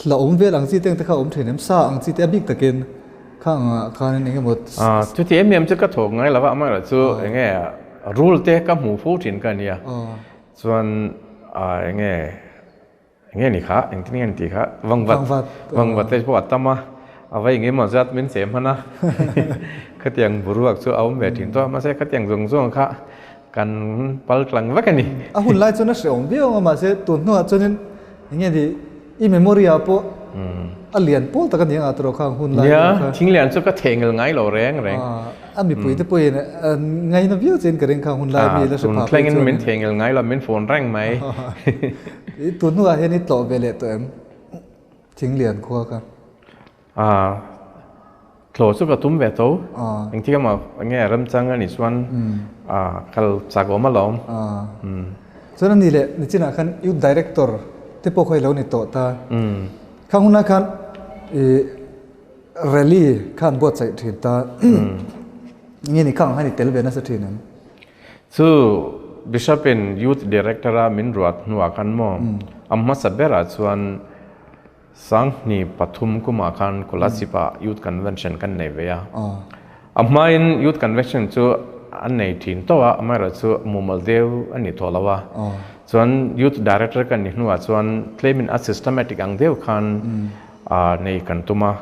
hlauhawm vel ang chi te ang te kha a awm thin em? Sa ang chi te a bik takin kha angah khanin eng emaw Chuti em em chu ka thawk ngai lo va, amaherawhchu eng nge rul te ka hmuh fo thin kha a nia. Chuan enge enge ni kha engtin nge an tih kha vangvat vangvat te pawh a tam a a va engemaw zat min che hman a khatiang boruak chu a awm ve thin tawh a mahse khatiang zawng zawng kha kan pal tlang vek a ni. A hun lai chuan a hrehawm viau ang a mahse tun hnuah chuanin enge ni i memory ah pawh a lian pawl tak a ni ang a tawrh kha ang hun lai kha. Nia, thinglian chu ka thehngil ngai lo reng reng. A mipui te pawhin ngaina viau che in ka ring kha hun lai mi la hre phah phei chuan. Min thehngil ngai lo, min phone reng mai. I tun hnuah hian i tlawh ve leh tawh em? Thinglian khua kha. Tlawh chu ka tum ve tho. Engtik emaw nge remchang a nih chuan kal chak awm alawm. Chuan a ni leh nichinah khan Youth Director te pawh kha i lo ni tawh ta. Khang hunah khan i rally kha an buatsaih thin ta. Nge ni khang han i tel ve nasa thin em? Chu Bishop in Youth Director a min ruat hnuah khan maw a hmasa berah chuan Sanghni pathum kumah khan Kolasib-ah Youth Convention kan nei ve a. A hmain Youth Convention chu an nei thin tawh a, amaherawhchu mumal deuh a ni tawh lo a. Chuan Youth Director kan nih hnuah chuan tlemin a systematic ang deuh khan nei kan tum a,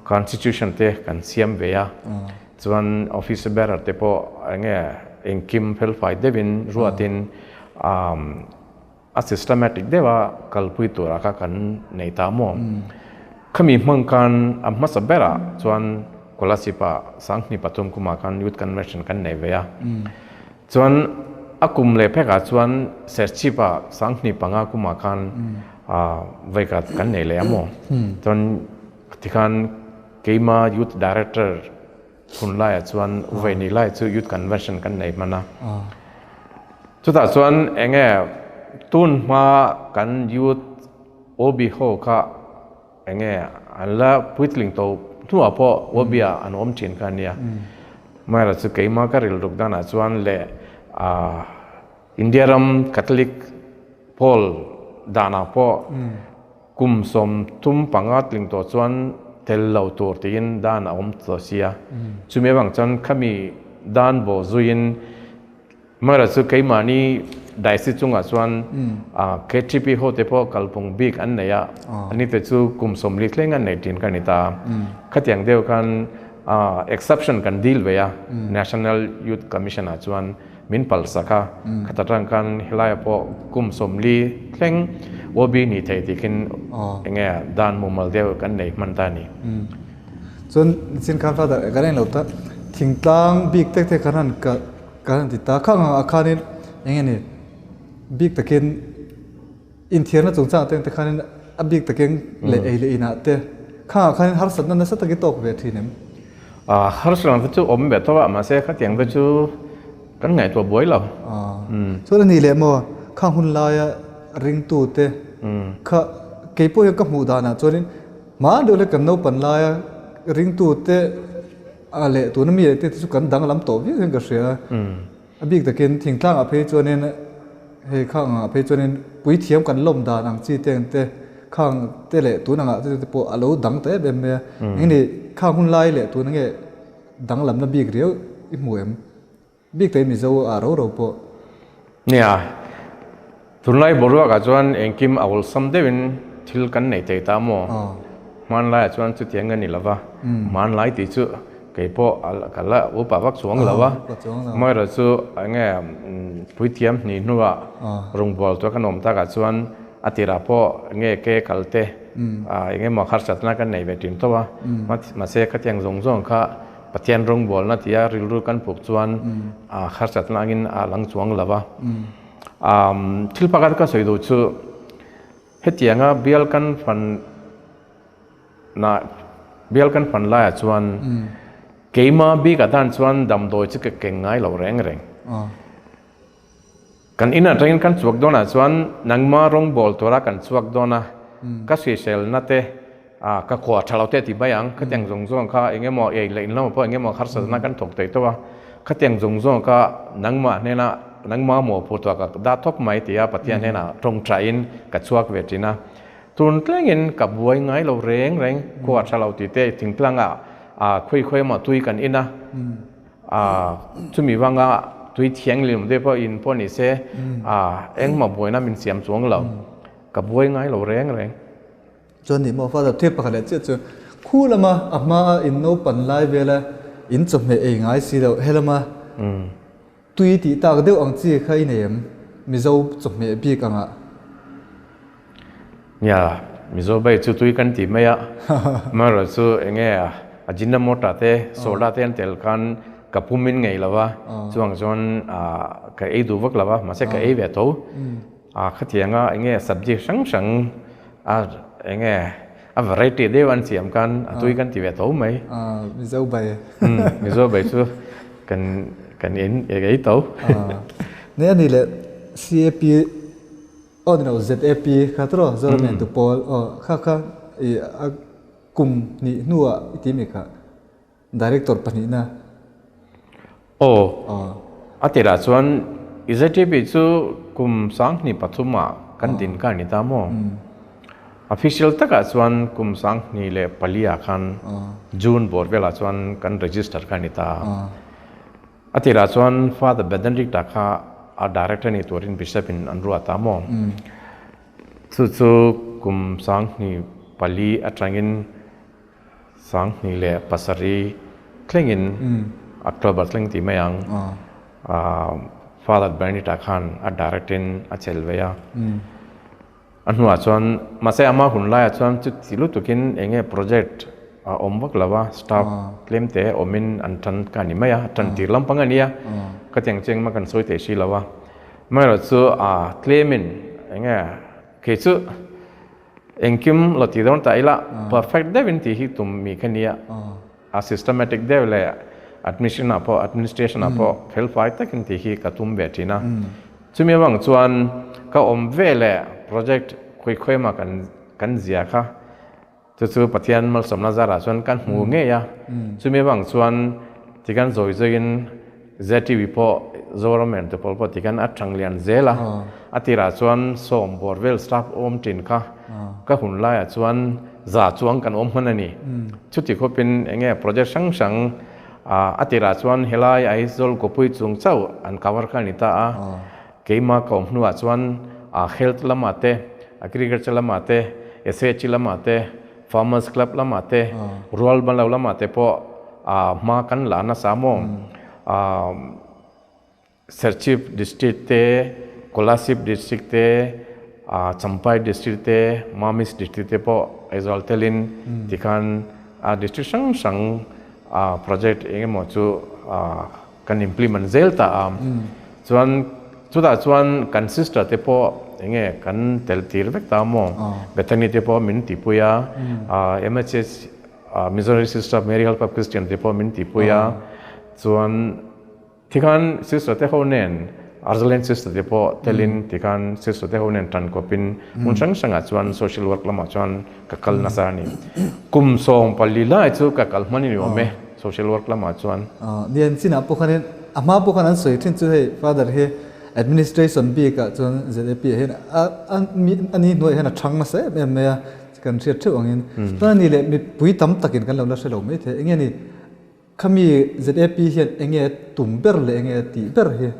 Constitution te kan siam ve a. Chuan Office Bearer te pawh enge engkim felfai deuhin ruatin A systematic deuh a kalpui turah kha kan nei ta maw? Khami hmang khan a hmasa berah chuan Kolasib-ah Sanghni pathum kumah khan Youth Convention kan nei ve a. Chuan a kum leh phekah chuan Serchhip-ah Sanghni panga kumah khan vawikat kan nei leh a maw? Chuan tikhan keima Youth Director Hun laiah chuan vawi lai chu Youth Convention kan nei hman a. Chutah chuan eng nge tun hma kan Youth OB ho kha eng nge an la puitling tawh hnuah pawh OB ah an awm thin kha a nia. Amaherawhchu keimah ka rilruk danah chuan leh India ram Catholic pawl danah pawh Kum 35 tling tawh chuan tel lo tur tiin dan a awm tawh sia. Chumi avang chuan khami dan bawh zuiin Mara chu keimahni Daisi chungah chuan KTP ho te pawh kalphung bik an nei a, ani te chu kum 40 thleng an nei thin ka ni ta. Khatiang deuh khan exception kan deal ve a National Youth Commission ah chuan. Min palh sak a, khata tang khan helaiah pawh kum 40 thleng OB nih theih tih khin eng nge dan mumal deuh kan nei hman ta a ni. Chuan nichin khan Father kan en lo ta, thingtlang bik tek te khan han kan han ti ta, khang ang ah khanin eng nge ni bik takin inthiarna chungchang te te khanin a bik takin leh ei leh inah te khang ah khanin harsatna nasa takin tawk ve thin em? Harsatna te chu awm ve tawh a, mahse khatiang te chu kan ngaihtuah buai lo. Chuan a nih leh maw khang hun laia ringtu te kha kei pawh hian ka hmuh danah chuanin hmaan deuh hlek kan naupan laia ringtu te a leh tuna mi leh te chu kan danglam tawh viau hian ka hria a. A bik takin thingtlangah phei chuanin hei khang angah phei chuanin puithiam kan lawm dan ang chi te ang te khang te leh tun angah te pawh a lo dang ta em em mai a. Engni khang hun lai leh tun ange danglamna bik riau i hmu em? Bik takin Mizo ah ro ro pawh. Nia, tunlai boruakah chuan engkim a awlsam deuhin thil kan nei thei ta maw? Hmanlaiah chuan chutiang a ni lova, hmanlai tih chu. Kei pawh ka la upa vak chuang lo a, amaherawh chu enge puithiam hnih hnuah rawngbâwl tura kan awm takah chuan a tirah pawh enge ke kal te eng emaw harsatna kan nei ve ṭhin tho a, mahse khatiang zawng zawng kha Pathian rawngbâwlna tia rilru kan puk chuan harsatna angin a lang chuang lo a. Thil pakhat ka sawi duh chu hetianga bial kan fan Na bial kan hman laiah chuan keima bik atan chuan damdawi chu ka keng ngai lo reng reng. Kan in atangin kan chhuak dawnah chuan nangma rawngbawl tura kan chhuak dawn a, ka hriselna te ka khua tha lo te ti mai ang, khatiang zawng zawng kha eng emaw ei leh in lamah pawh eng emaw harsatna kan thawk thei tawh a, khatiang zawng zawng kha nangmah hnena nangma mawhphurh tura ka dah thawk mai tia Pathian hnenah tawngtaiin ka chhuak ve thin a. Tun tlengin ka buai ngai lo reng reng, khua tha lo tih te thingtlang ah khawi khawi emaw tui kan in a, chumi vanga tui thianghlim te pawh in pawh ni se engmah buaina min siam chuang lo, ka buai ngai lo reng reng. Chuan nih maw Father thil pakhat leh chiah chu khu lama a hma a in naupan lai vela in chawhmeh ei ngai si loh helama Tui tih tak deuh ang chi kha i nei em? Mizo chawhmeh bik ang ah. Nia, Mizo bai chu tui kan ti mai a, amaherawh chu enge Ajinomoto te, soda te an tel khan ka pum in ngei lo va, chuvang chuan ka ei duh vak lo va, mahse ka ei ve tho. Khatianga enge sabji hrang hrang a enge a variety deuh an siam khan a tui kan ti ve tho mai. Mizo bai. Mizo bai chu kan kan in ei tho. Nei ani leh CAP aw ni lo ZAP kha tawh Zoram en tu pawl aw kha kha i a kum hnih hnuah i ti mi kha Director pahnihna. Aw, a tirah chuan ZTP chu kum sanghnih pathumah kan din kha a ni ta maw? Official takah chuan kum 2004 ah khan June bawr velah chuan kan register kha a ni ta. A tirah chuan Father Benedicta kha a director ni turin Bishop in an ruat ta maw? Chu chu kum 2004 atangin 2007 thlengin October thleng tih mai ang Father Bernita khan a direct in a chel ve a. A hnuah chuan mahse ama hun laiah chuan chuti lutukin eng nge project a awm vak lo a, staff tlem te awmin an tan ka ni mai a, tan tir lampang a nia, ka tiang chu engmah kan sawi thei si lo a. Amaherawhchu tlemin eng nge kei chu Engkim lo ti dawn ta ila, perfect deuhin tih hi tum mi kha nia. A systematic deuh leh admission ah pawh administration ah pawh felfai takin tih hi ka tum ve thin a. Chumi avang chuan ka awm ve leh project khawi khawi emaw kan kan zia kha chu chu Pathian malsawmna zarah chuan kan hmu ngei a. Chumi avang chuan tikhan zawi zawiin ZTV pawh Zoram en te pawl pawh tikhan a thang lian zel a, a tirah chuan sawm bawr vel staff awm tin kha ka hun laiah chuan za chuang kan awm hman a ni. Chuti khawpin eng nge project hrang hrang a tirah chuan helai Aizawl kawpui chung chauh an cover kha a ni ta a, keimah ka awm hnuah chuan health lamah te, agriculture lamah te, SHG lamah te, Farmers Club lamah te, Rual Balo lamah te pawh hma kan la nasa maw? Serchhip District te, Kolasib District te, Champhai District te, Mamit District te pawh Aizawl telin tikhan district hrang hrang project eng emaw chu kan implement zel ta a. Chuan chutah chuan kan sister te pawh eng nge kan tel tir vek ta maw? Bethany te pawh min tihpui a, MHH Missionary Sister of Mary Help of Christian te pawh min tihpui a. Chuan tikhan sister te ho nen Arzeline sister te pawh telin tikhan sister te ho nen tan kawpin hmun hrang hrangah chuan social work lamah chuan ka kal nasa a ni. Kum 14 lai chu ka kal hman a ni awm e social work lamah chuan. Nian chinah pawh khanin a hma pawh khan an sawi thin chu hei Father hi administration bikah chuan ZAP ah hian a ni hnuaiah hian a thang nasa em em mai a, kan hriat theuh angin. Chuan a ni leh mipui tam takin kan lo la hre lo mai thei. Enge ni khami ZAP hian enge tum ber leh enge tih ber hi?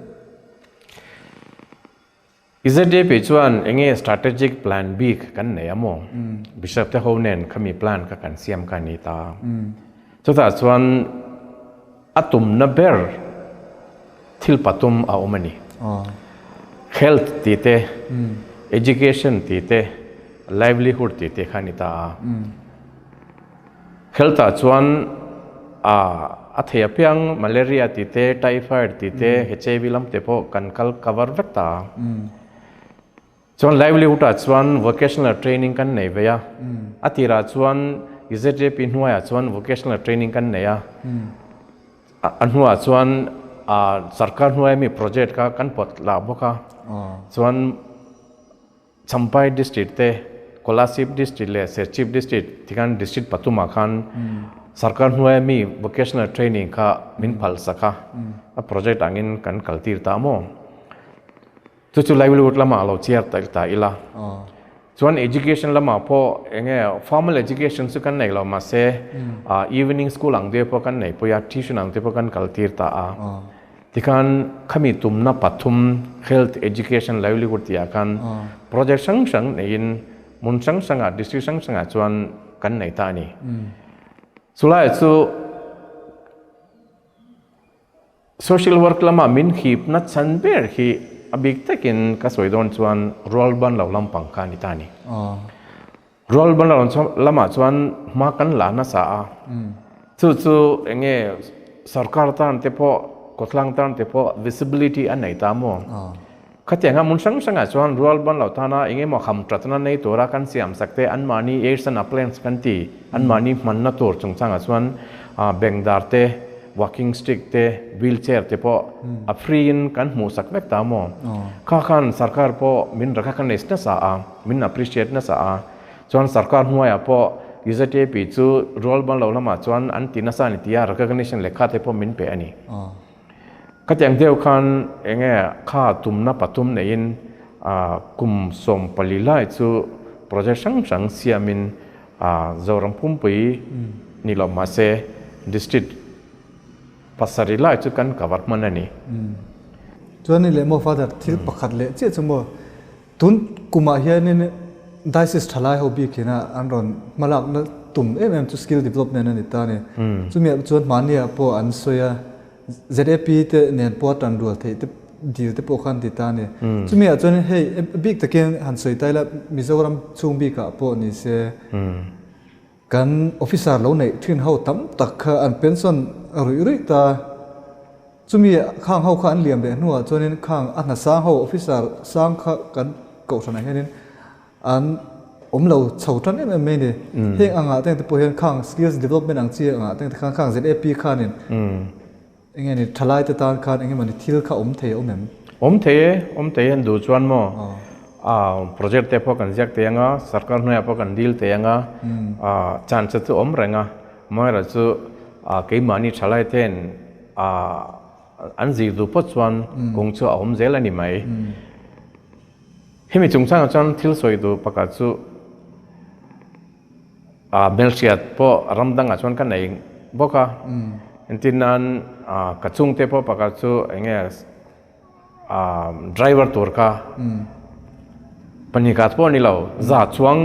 ZAP chuan enge strategic plan bik kan nei a maw? Bishop te ho nen khami plan kha kan siam kha a ni ta. Chutah chuan A tumna ber thil pathum a awm a ni. Health tih te, Education tih te, Livelihood tih te kha a ni ta a. Health ah chuan a thei apiang Malaria tih te, Typhoid tih te, HIV lam te pawh kan kal cover vek ta a. Chuan livelihood ah chuan vocational training kan nei ve a, a tirah chuan ZAP hnuaiah chuan vocational training kan nei a, a hnuah chuan sarkar hnuaia mi project kha kan pawt lah bawk a, chuan Champhai district te, Kolasib district leh Serchhip district tikhan district pathumah khan sarkar hnuaia mi vocational training kha min phalsak a, a project angin kan kaltir ta maw. Chu chu livelihood lamah lo chhiar ta ta ila. Chuan education lamah pawh eng nge formal education chu kan nei lo mahse evening school ang te pawh kan nei pui a, tuition ang te pawh kan kal tir ta a. Tikhan khami tumna pathum health, education, livelihood tih ah khan project hrang hrang neiin hmun hrang hrangah district hrang hrangah chuan kan nei ta a ni. Chulaiah chu Social work lama min hipna chhan ber hi a bik takin ka sawi dawn chuan rual ban lo lampang kha a ni ta a ni. Rual ban lo lamah chuan hma kan la nasa a, chu chu eng nge sorkar tan te pawh kawtlang tan te pawh visibility a nei ta maw? Khatianga hmun hrang hrangah chuan rual ban lo tana eng emaw hamtratna nei tura kan siam sak te anmahni aids and appliance kan ti, anmahni hmanna tur chungchangah chuan bengdar te, walking stick te, wheel chair te pawh a free in kan hmuh sak vek ta maw? Kha khan sarkar pawh min recognize nasa a, min appreciate nasa a, chuan sarkar hnuaiah pawh UZAP chu rual ban lo lamah chuan an ti nasa a ni tia recognition lehkha te pawh min pe a ni. Khatiang deuh khan enge kha tumna pathum neiin kum 14 lai chu project hrang hrang siamin Zoram pumpui ni lo mahse district pasarih lai chu kan cover hman a ni. Chuan ni leh maw Father, thil pakhat leh chiah chu maw Tun kumah hianin Diocese thalai ho bik hina an rawn hmalakna tum em em chu skill development a ni ta a ni. Chumi ah chuan hmahniah pawh an sawi a, ZAP te nen pawh a tan rual theih te dil te pawh kha an ti ta a ni. Chumi ah chuan hei bik takin han sawi ta ila Mizoram chhung bikah pawh ni se kan officer lo neih thin ho tam tak kha an pension ruih ruih ta. Chumi khang ho kha an liam leh hnuah chuanin khang a hna sang ho officer sang kha kan kohhranah hianin an awm lo chho tan em em mai a ni. Heng angah te pawh hian khang skills development ang chi angah te khan khang ZAP khanin eng nge ni thalai te tan khan eng emawni thil kha awm thei a awm em? Awm thei e, awm thei e an duh chuan maw project te pawh kan ziak thei ang a, sarkar hnuaiah pawh kan deal thei ang a, chance chu awm reng a, amaherawhchu keimahni thalai ten an zir duh phawt chuan kawng chu a awm zel a ni mai. Hemi chungchangah chuan thil sawi duh pakhat chu hmelhriat pawh ram dangah chuan ka nei bawk a, entir nan ka chhungte pawh pakhat chu eng nge driver tur kha pahnih pawh a ni lo za chuang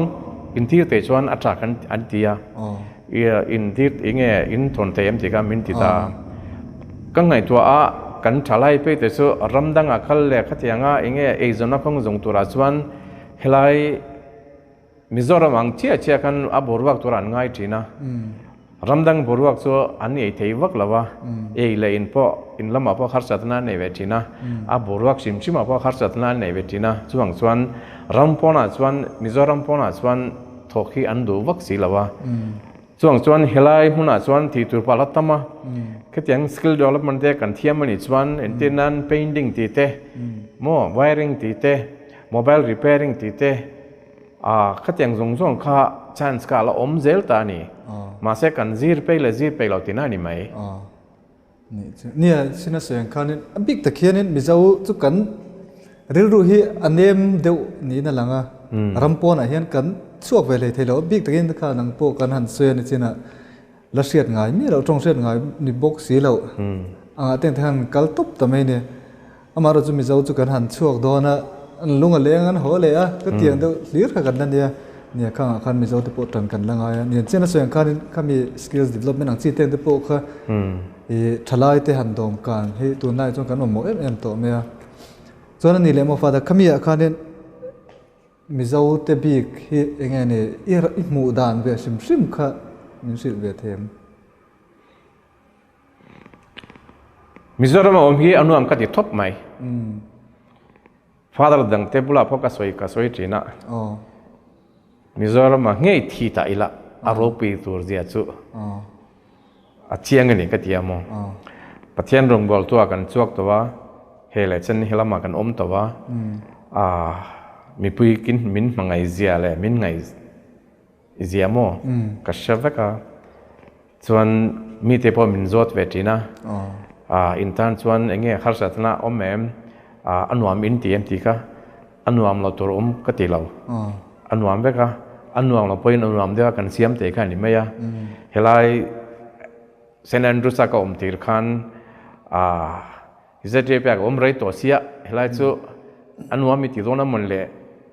intir teh chuan a tha an ti a intir enge in thawn thei em tih kha min ti ta a ka ngaihtuah a kan thalai phei te chu ram dangah kal leh khatianga enge eizawnna kawng zawng turah chuan helai Mizoram ang chiah chiah khan a boruak tur an ngai thin a, ram dang boruak chu an ei thei vak lo a, ei leh in pawh in lamah pawh harsatna an nei ve thin a, a boruak hrim hrimah pawh harsatna an nei ve thin a, chuvang chuan ram pawnah chuan Mizoram pawnah chuan thawk hi an duh vak si lo a, chuvang chuan helai hmunah chuan tih tur pawh a la tam a, khatiang skill development te kan thiam a nih chuan entir nan painting tih te maw wiring tih te mobile repairing tih te. A, khatiang zawng zawng kha chance kha a la awm zel ta a ni. Mahse kan zir pei leh zir pei lo tihna a ni mai. Nih chu. Nia, sin a sawi ang khanin a bik tak hianin Mizo chu kan rilru hi a nem deuh niin a lang a. Ram pawnah hian kan chhuak ve hlei thei lo. A bik takin kha nang pawh kan han sawi a ni chinah la hriat ngai miah loh, tawng hriat ngai ni bawk si loh angah te khan kal tawp ta mai a ni. Amaherawh chu Mizo chu kan han chhuak dawn a, an lung a leng an haw leh a, ka tiang deuh hlir kha kan la nia. Nia khangah khan Mizo te pawh tan kan la ngai a, nian chian a sawi ang khanin khami skills development ang chi te te pawh kha i thalai te han dawm kan hi tunlai chuan kan mamawh em em tawh mai a. Chuan a ni leh maw Father, khami ah khanin Mizo te bik hi eng nge ni i i hmuh dan ve hrim hrim kha min hrilh ve thei em? Mizoram a awm hi a nuam ka ti thawp mai. Father dangte bulah pawh ka sawi ka sawi thin a, Mizoram ah ngei thi ta ila a ropui tur zia chu a chiang a ni ka ti a maw. Pathian rawngbawltu ah kan chhuak tawh a, hei leh chen he lamah kan awm tawh a, mipui kin min hmangaih zia leh min ngaih zia maw ka hre vek a, chuan mite pawh min zawt ve thin a, in tan chuan eng nge harsatna awm em, a nuam in ti em tih kha a nuam lo tur awm ka ti lo, a nuam vek a, a nuam lo pawhin a nuam deuh a kan siam thei kha a ni mai a, helai Saint Andrews a ka awm tir khan ZJP ah ka awm rei tawh sia, helai chu a nuam i ti dawn a mawn le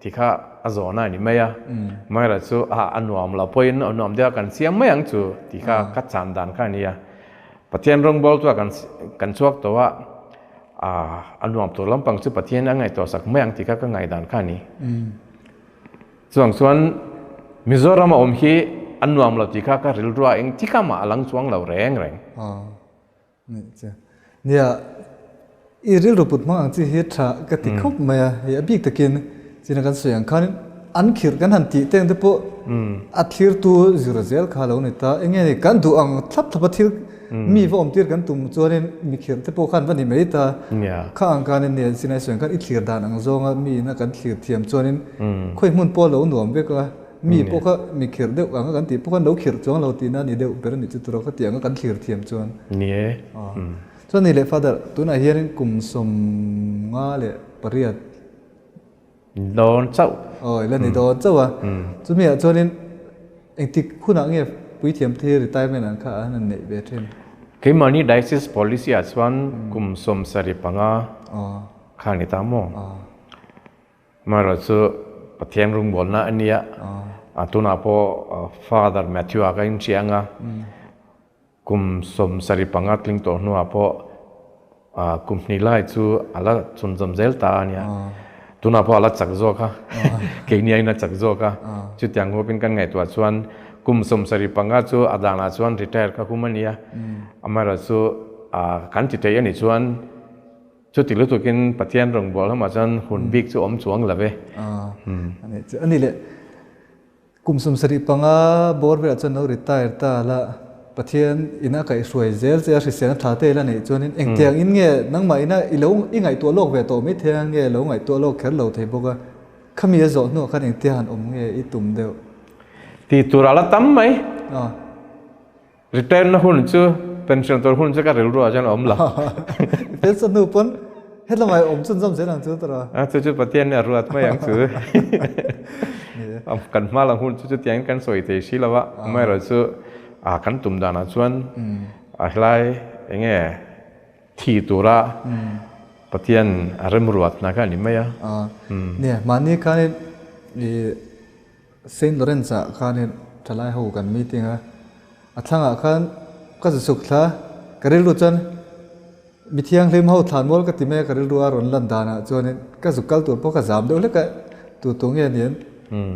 ti kha a zawn a ni mai a, Myra chu a a nuam lo pawhin a nuam deuh a kan siam mai ang chu ti kha ka chan dan kha a ni a. Pathian rawngbâwl chu a kan kan chhuak tawh a, a nuam tur lampang chu Pathian a ngaihtuah sak mai ang ti kha ka ngaihdan kha a ni. Chuvang chuan Mizoram a awm hi a nuam lo ti kha ka rilru a engtik ah mah a lang chuang lo reng reng. Nih che. Nia, i rilru put hmang ang chi hi tha ka ti khawp mai a, hei a bik takin china kan sawi ang khanin an khirh kan han tih teng te pawh a thlirtu zir zel kha lo ni ta. Eng nge ni kan duh ang thlap thlap a thil mi va awm tir kan tum chuanin mi khirh te pawh khan va ni mai ta. Kha ang khanin nia china i sawi ang khan i thlir dan ang zawnga mi ina kan thlir thiam chuanin khawi hmun pawh a lo nuam vek a. Mi pawh kha mi khirh deuh ang a kan tih pawh khan lo khirh chuang lo tihna a ni deuh ber a nih chu turaw kha tih ang a kan thlir thiam chuan. Ni e. Chuan ni leh Father, tunah hianin kum 58. Dawn chauh. Aw, ila ni dawn chauh a. Chumi ah chuanin engtik hunah nge puithiam te hi retirement ang kha an han neih ve thin? Keimahni Diocese Policy ah chuan kum 75 kha a ni ta maw? Amaherawhchu chu Pathian rawngbawlna a nia, tunah pawh Father Matthew-a ka inhria ang a, kum 75 tling tawh hnuah pawh kum hnih lai chu a la chhunzawm zel ta a nia. Tunah pawh a la chak zawk a, keini aiin a chak zawk a. Chutiang huapin kan ngaihtuah chuan kum 75 chu a danah chuan retire ka hum a nia. Amaherawhchu kan ti thei a nih chuan Chuti lutukin Pathian rawngbâwl lamah chuan hun bik chu awm chuang lo e. A nih chu. A nih leh, kum 75 bawr velah chuan lo retire ta la, Pathian ina kaihhruai zel che a hriselna tha te ila neih chuanin engtiang in nge nangmah ina i lo i ngaihtuah lawk ve tawh mai thei a, nge lo ngaihtuah lawk kher lo thei bawk a, khami a zawh hnuah khan engtia han awm nge i tum deuh? Tih tur a la tam mai. Retire na hun chu pension tur hun chu ka rilru ah chuan a awm lo. Pension hnu pawn hetlama i awm chhunzawm zel ang chu tawrh a. Chu chu Pathian nih a ruat mai ang chu. Kan hma lam hun chu chutiangin kan sawi thei si lo a, amaherawh chu kan tum danah chuan helai eng nge thi tura Pathian a remruatna kha a ni mai a. Nia, mahni khanin i Saint Lawrence ah khanin thalai ho kan meeting a, a thlangah khan ka zu chhuk thla, ka rilru chuan mi thianghlim ho thlan mual ka ti mai a, ka rilru a rawn lan danah chuanin ka zuk kal tur pawh ka zam deuh hlek a, tu tu nge niin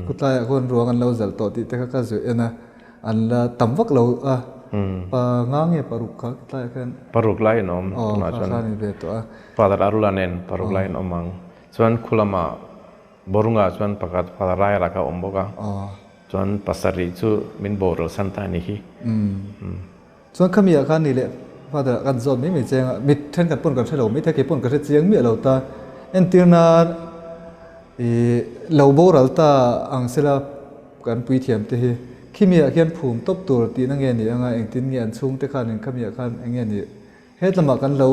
khutlaiah khuan ruang an lo zalh tawh tih te kha ka zu en a, an la tam vak lo a, pa nga nge paruk kha khutlaiah khan. Paruk lai an awm tunah chuan. Aw kha khan in ve tawh a. Father Arula nen paruk lai an awm ang, chuan khulama Borungah chuan pakhat fal rai rak a awm bawk a, chuan pasarih chu min boral san ta a ni hi. Chuan khami ah khan ni leh father ah kan zawt mai mai chiang a, mit thenkhat pawn kan hre lo mai thei, kei pawn ka hre chiang miah lo ta. Entir nan i lo boral ta ang sela kan puithiam te hi khimi ah khian phum tawp tur tihna nge ni anga engtin nge an chhungte khanin khami ah khan eng nge ni Hetlamah kan lo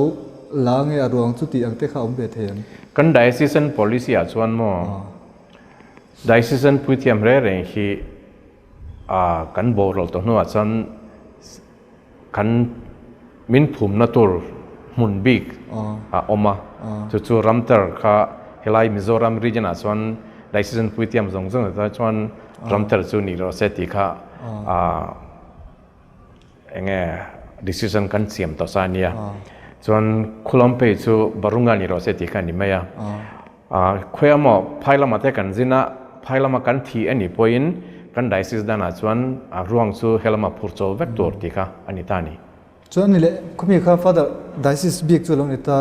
la nge a ruang chu tih ang te kha awm ve thei ang. Kan Diocesan Policy ah chuan maw Diocesan puithiam reng reng hi kan boral tawh hnuah chuan kan min phumna tur hmun bik a awm a, chu chu Ramtar kha helai Mizoram region ah chuan Diocesan puithiam zawng zawng ah chuan Ramthar chu ni rawh se tih kha enge decision kan siam tawh sa ania. Chuan khulam phei chu Barunga ni rawh se tih kha a ni mai a. Khawi emaw phai lamah te kan zin a, phai lama kan thi a nih pawhin kan diocese danah chuan ruang chu helama phur chawl vek tur tih kha a ni ta a ni. Chuan ni leh khawmi kha Father Diocese bik chu a lo ni ta.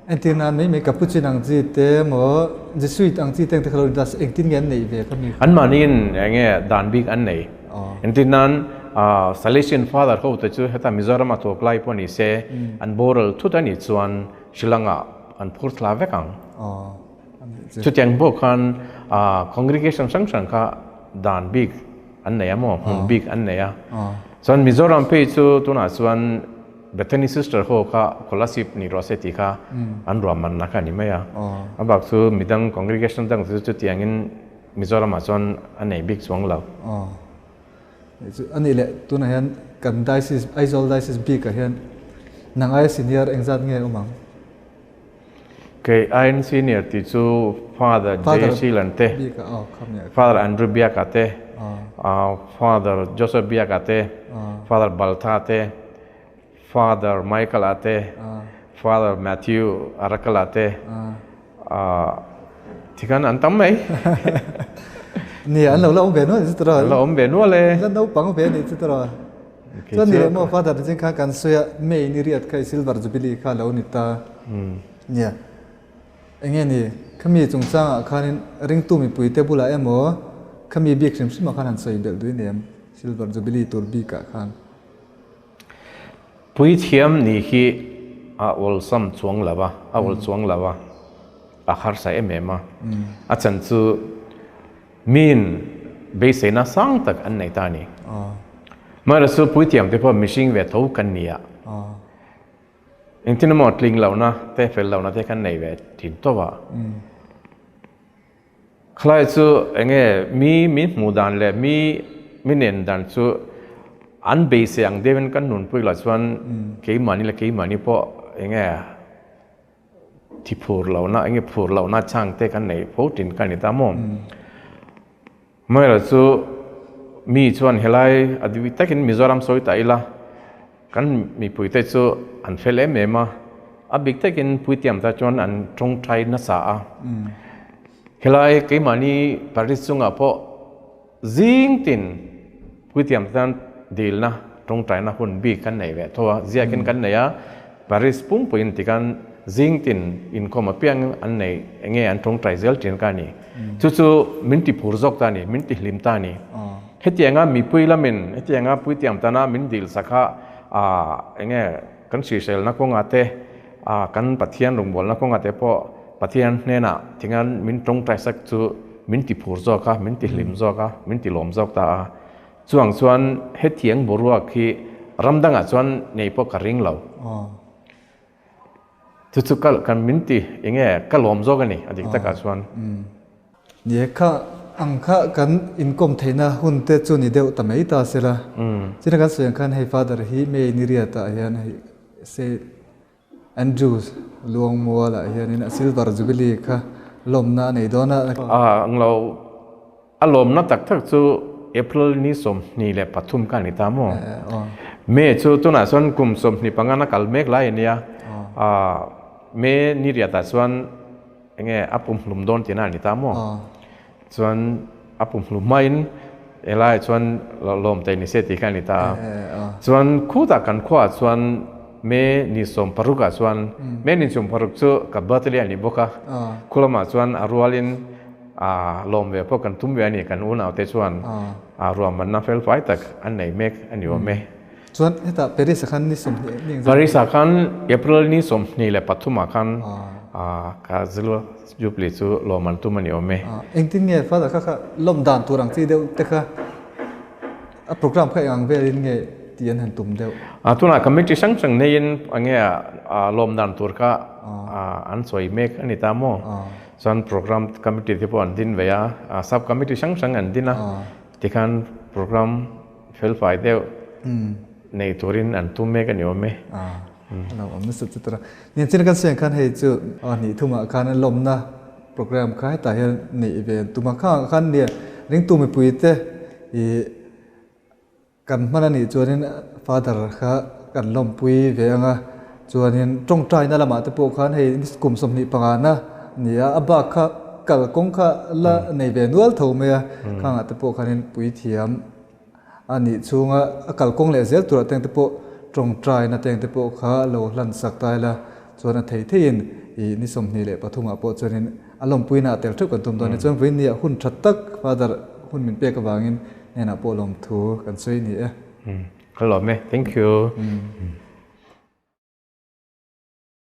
Entir nan mai mai Capuchin ang chi te emaw Jesuit ang chi te ang te kha lo ni ta se engtin nge an neih ve khawmi kha? Anmahniin enge dan bik an nei. Entir nan Salesian Father ho te chu heta Mizoram a thawk lai pawh ni se an boral thut a nih chuan Shillong ah an phur thla vek ang. Chutiang pawh khan congregation hrang hrang kha dan bik an nei a maw, hmun bik an nei a. Chuan Mizoram phei chu tunah chuan Bethany Sister ho kha Kolasib ni rawh se tih kha an ruahmanna kha a ni mai a. A bak chu midang congregation dang chu chutiangin Mizoramah chuan a nei bik chuang lo. A nih leh tunah hian kan Diocese, Aizawl Diocese bikah hian nang aia senior engzat nge awm ang? Kei aiin senior tih chu Father J. Sheelan te, Father Andrew Biaka te, Father Joseph Biaka te, Father Baltha te, Father Michael-a te, Father Matthew Arakala te, tikhan an tam mai. Nia, an lo la awm ve nual chu tiraw? An la awm ve nual e. La naupang ve a nih chu tiraw? Chuan ni leh maw Father nichin khan kan sawi a, May ni riat kha i Silver Jubilee kha lo ni ta. Nia, enge ni, khami chungchangah khanin ringtu mipuite bulah emaw khami bik hrim hrimah khan han sawi belh duin em, Silver Jubilee tur bikah khan. Puithiam ni hi a awlsam chuang lo a, a awl chuang lo a, a harsa em em a. A chan chu Miin beiseina sang tak an nei ta a ni. Hmarawh chu puithiam te pawh mihring ve tho kan ni a. Engtin emaw tling lohna te fel lohna te kan nei ve thin tawp a. Khalai chu enge mi min hmuh dan leh mi min en dan chu an beisei ang deuhin kan nunpui lah chuan keimahni leh keimahni pawh enge Thi phur lohna enge phur lohna chang te kan nei fo tin ka ni ta maw? Hmaerawh chu mi chuan helai a dui takin Mizoram sawi ta ila kan mipui te chu an fel em em a, a bik takin Puitiam ta chuan an tawngtai nasa a. Helai keimahni Paris chungah pawh zing tin Puitiam tan dilna tawngtaina hun bik kan nei ve tho a, ziakin kan nei a, Paris pumpuiin tikhan zing tin inkhawm apiang an nei enge an tawngtai zel thin ka ni. Chu chu min ti phur zawk ta a ni, min ti hlim ta a ni. Hetianga mipui lamin hetianga Puitiam tana min dil sak kha enge kan hriselna kawngah te, kan Pathian rawngbawlna kawngah te pawh Pathian hnenah tingan min tawngtai sak chu min ti phur zawk a, min ti hlim zawk a, min ti lawm zawk ta a. Chuang chuan hetiang boruak hi ram dangah chuan nei pawh ka ring lo. Chu chu ka kan min ti enge ka lawm zawk a ni a dik takah chuan. Ni e kha ang kha kan inkawm theihna hun te chu ni deuh ta mai ta sela. China kan sawi ang khan hei Father hi May ni riatah hian hei Saint Andrews Luangmualah hianin a Silver Jubilee kha lawmna a nei dawn a. A ang lo, a lawmna tak tak chu April ni 23 kha a ni ta maw? May chu tunah chuan kum 25 na kal mek lai a nia. May ni riatah chuan enge a pumhlum dawn tihna a ni ta maw? Chuan a pumhlum hmain helaiah chuan lawm thei ni se tih kha a ni ta a. Chuan khutah kan khuaah chuan May ni 60 ah chuan May ni 60 chu ka birthday a ni bawk a. Khu lamah chuan a rualin lawm ve pawh kan tum ve a ni kan unaute chuan ruahmanna fel fai tak an nei mek a ni awm e. Chuan hetah Paris ah khan ni 20 ni engzat? Paris ah khan April ni 23 ah khan ka zil Jubilee chu lawm an tum a ni awm e. Engtin nge Father kha kha lawm dan tur ang chi deuh te kha a program kha eng ang velin nge tih an han tum deuh? Tunah committee hrang hrang neiin enge lawm dan tur kha an sawi mek a ni ta maw? Chuan program committee te pawh an din ve a, sub committee hrang hrang an din a, tikhan program Felfai deuh nei turin an tum mek a ni awm e. A lo awm nasa chu tura. Nia chin kan sawi khan hei chu hnih thumah khan lawmna program kha hetah hian neih ve an tum a. Khangah khan nia Ringtu mipuite ih kan hman a nih chuanin Father kha kan lawmpui ve ang a, chuanin tawngtaina lamah te pawh khan hei kum 25 na a ni a, a bak kha kalkawng kha la nei ve nual tho mai a, khangah te pawh khanin puithiam a nih chhunga a kalkawng leh zel turah teng te pawh tawngtaina teng te pawh kha lo hlan sak ta ila chuan a thei theiin ih ni 23 ah pawh chuanin a lawmpuina a tel theuh kan tum dawn a ni. Chuan vawiin hun tha tak Father hun min pek avangin hnenah pawh lawmthu kan sawi ni e. Ka lawm e. Thank you.